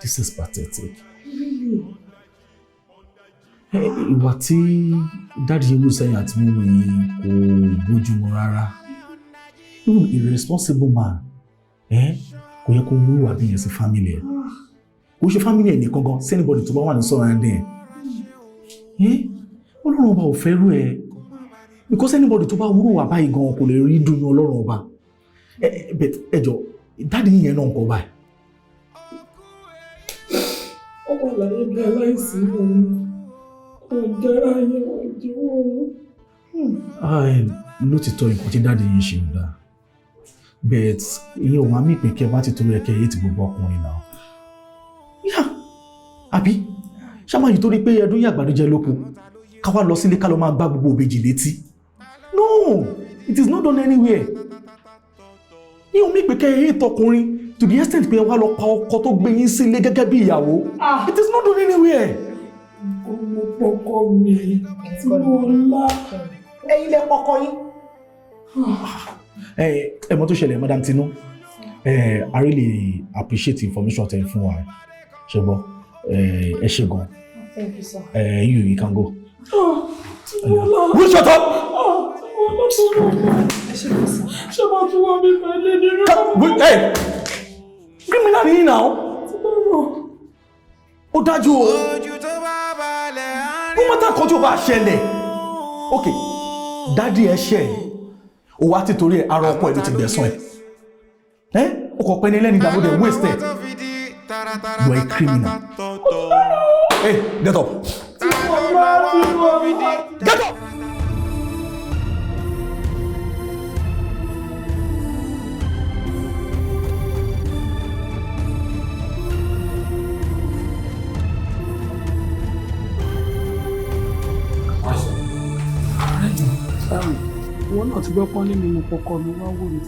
This is pathetic. Ìwà tí dáàdi yìí wù sẹ́yìn àti mímu yìí kò bójúmu rárá. Even a responsible man kò yẹ kó wúwà bí yẹn sí family ẹ̀. Kò ṣe family ẹ̀ nìkan gan, sí anybody tó bá wà ní surrounding ẹ̀. Ọlọ́run ọba ò fẹ́ rú ẹ. Because anybody tó bá wúrò wà báyìí gan kò lè rí dùnú Ọlọ́run ọba. Ẹ jọ, dáàdi yìí yẹn náà ń kọ báyìí. Ó wà láyé bí aláìsí òun. Kò jẹ́ra yẹn, kò jẹ́wọ́ òun. Lótìtọ́ nǹkan tí dáàdi yìí ṣe ń dáa. But ìyẹn ò wá mí pé kẹ́ wá ti torí ẹ̀kẹ́ yìí ti gbogbo ọkùnrin náà. Yá, àbí? Ṣá máa yìí torí pé ẹdún yàgbàdo jẹ lóko, ká wá lọ sílé ká lọ máa gbá gbogbo òbejì létí. No, it is not done anywhere. Ìyẹn ò mí pé kẹ́ ẹ tọkùnrin to the extent pé ẹ wá lọ pa ọkọ tó gbé yín sílé gẹ́gẹ́ bí ìyàwó. It is not done anywhere. Ọmọ pọkọ mi tí mo lá. Ẹ̀yin lẹ pọkọ yín. Ẹ mọ̀ tó ṣẹlẹ̀, Madam Tinu, I really appreciate the information tẹ́ fún wa. Ṣé gbọ́, ẹ ṣé gan. Thank you, sir. You can go. Will you shut up? Ṣé máa tún wá mi pẹ̀lú nínú? Hey! Criminal ni now. Ó dájú o. Ó mọ́tà kan tí ó bá ṣẹlẹ̀. Ok, dádì ẹ ṣẹ̀ ẹ́. Ó wá títorí ẹ̀ ara ọkọ ẹ̀ ló ti gbẹ̀sán ẹ̀. Ẹ́ o kò pẹ́ ní lẹ́ni ìdààmú dẹ̀ waste ẹ̀. You are a criminal. Hey, get up. Get up! Ìwọ náà ti gbọ́ pọ́n lé mi, mo pọkọ mi wá wò mí.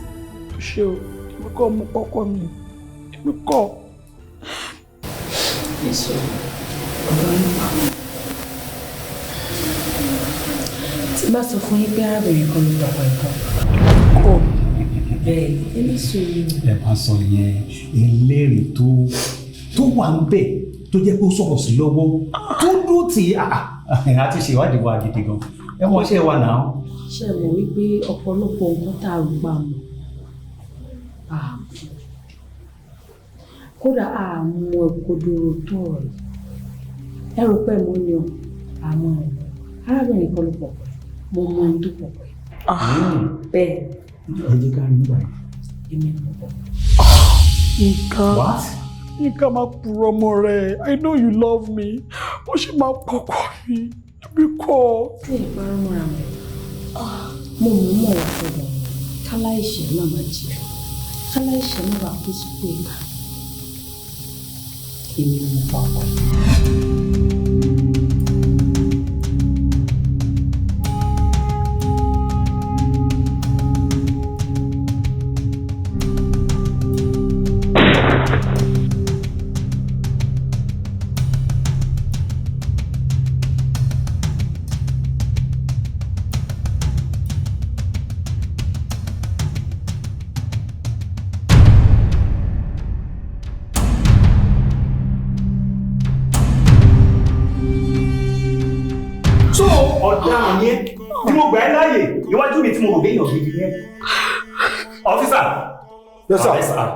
Ṣé o, èmi kọ́ mo pọkọ mi, èmi kọ́. Èso ọ̀rọ̀ nípa. Tí bá sọ fún yín pé arábìnrin kan ló pọkọ ẹ̀kọ́. Kọ́ bẹ́ẹ̀ ni, èmi sùúrù. Ẹ bá sọ yẹn, ẹlẹ́rìí tó wà ń bẹ̀ tó jẹ́ pé ó sọ̀rọ̀ sí lọ́wọ́ tó dúró tì í àti ṣèwádìí wa gidi gan. Ẹ wọ́n ṣe wà náà. Ṣé ẹ mọ̀ wípé ọ̀pọ̀lọpọ̀ nǹkan tá a rò pa mọ̀ àmọ́ kódà àmọ́ òkodoro tó ọ̀rọ̀ yìí. Ẹ rò pé mo ní o, àmọ́ arábìnrin kan ló pọ̀ pẹ̀, mo mọ ẹni tó pọ̀ pẹ̀. Bẹ́ẹ̀ Ẹ jẹ́ ká rí nígbà yẹn. Èmi ni mo pọ̀. Yínká. What? Yínká, máa purọ́ mọ́ rẹ̀. I know you love me. Ó sì máa kọ́kọ́ mi. Bí kò. Tí ẹ bá rán mọ́ra mi, mo mọ̀ mọ̀ wá sọ́dọ̀ káláìṣẹ̀ má bàa jìyà, káláìṣẹ̀ má bàa kú sípò ìgbà. Èmi ni mo pa ọkọ yìí. So ọ̀daràn yẹn tí mo gbà ẹ́ láàyè iwájú mi tí mo rò béèyàn gidi yẹn. Officer. Yes, sir. Arrest her.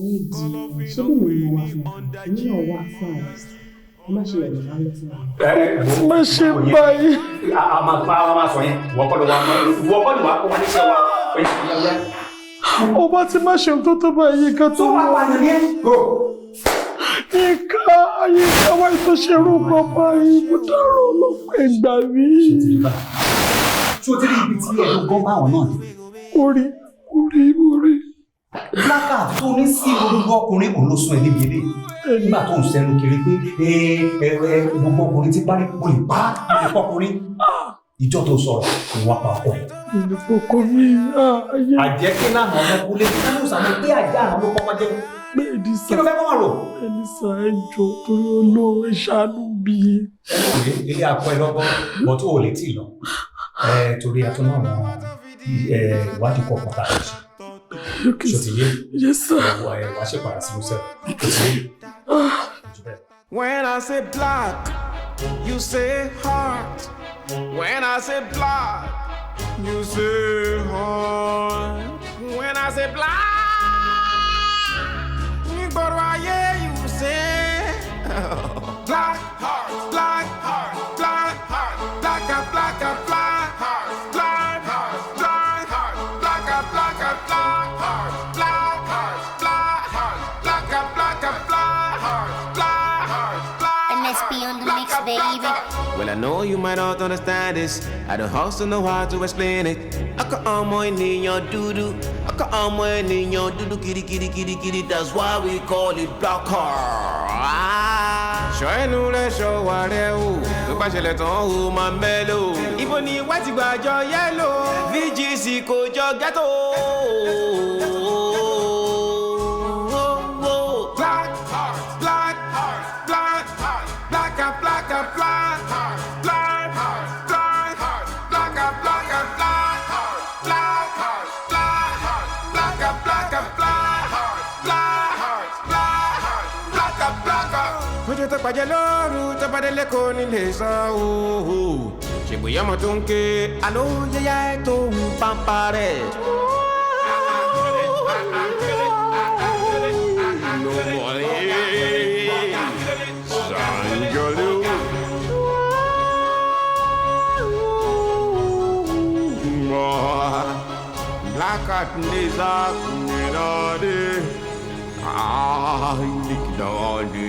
Nídìí ṣé bí mi mo wá fún ọ, èmi náà wá fún arrest. Ẹ má ṣe ẹ̀rọ máa ń lọ fún wa. Má ṣe báyìí. A máa sọ yẹn, ìwọ kọ́ ló wá ìwọ kọ́ ló wá kó wa níṣẹ́ wa. Ọba ti má ṣe tó tó báyìí, Yínká tó wá. Yínká, Yínká, wáyé tó ṣe irú nǹkan báyìí, mo dárò ọlọ́pàá, ìgbà mi. Ṣé o ti rí ibi tí ẹ̀dùn gan bá àwọn náà dé? Orí, orí, orí. Placard tó ní sí gbogbo ọkùnrin òun ló sún ẹ níbi ilé. Nígbà tó ń sẹnu kiri pé gbogbo ọkùnrin tí bá rí mo lè pa mo lè pọkùnrin. Ìjọ tó sọ̀rọ̀ kò wá pa ọkọ ẹ̀. Ìlú mi, ayé. Àjẹ́ kí lánàá ọmọ kúlé kí lánàá sàmì pé àjẹ́ àná ló kọ́kọ́ jẹ́. Bẹ́ẹ̀ni sà. Kí ló fẹ́ kọ́ máa rò? Bẹ́ẹ̀ni sà, ẹ jọ̀ọ́ torí Ọlọ́run, ẹ ṣàánú mi. Ẹ ilé akọ ẹ lọ́gbọ́n bọ́ tó o lè tì lọ torí atúnná àwọn ìwádìí kọ̀ọ̀kan tá a lè ṣe. Ṣó ti yé? Yes sir. Wà ẹ wàá ṣèpàdà sí lóṣẹ̀. Ṣó ti yé? When I say black, you say heart. When I say black, you say heart. When I say black, nígboro ayé you say black heart, black heart, black heart, black and black and black heart, black heart, black heart, black and black and black heart, black heart, black heart, black and black and black heart, black heart, black. MSP on the mix, baby. Well, I know you might not understand this. I don't also know how to explain it. Aka ọmọ ènìyàn dúdú, aka ọmọ ènìyàn dúdú kirikiri kirikiri. That's why we call it black heart. Ṣọ́ ẹnu rẹ̀ ṣọ́ wà rẹ̀ o, tó bá ṣẹlẹ̀ tán o máa mẹ́lò. Ibo ni wá ti gbà jọ yẹ́lò, VGC kò jọ ghetto. Black heart, black heart, black heart, black and black and black heart, black heart, black heart, black and black and black heart, black heart, black heart, black and black and black heart, black heart, black heart, black and black heart. Ojú tó pàjẹ́ lóru tó bá délé kò ní lè sọ ooo. Ṣègbéyàwó ọmọ tó ń ké àló yẹyẹ tó ń pampa rẹ̀. Black hat nisa nidade ah nidade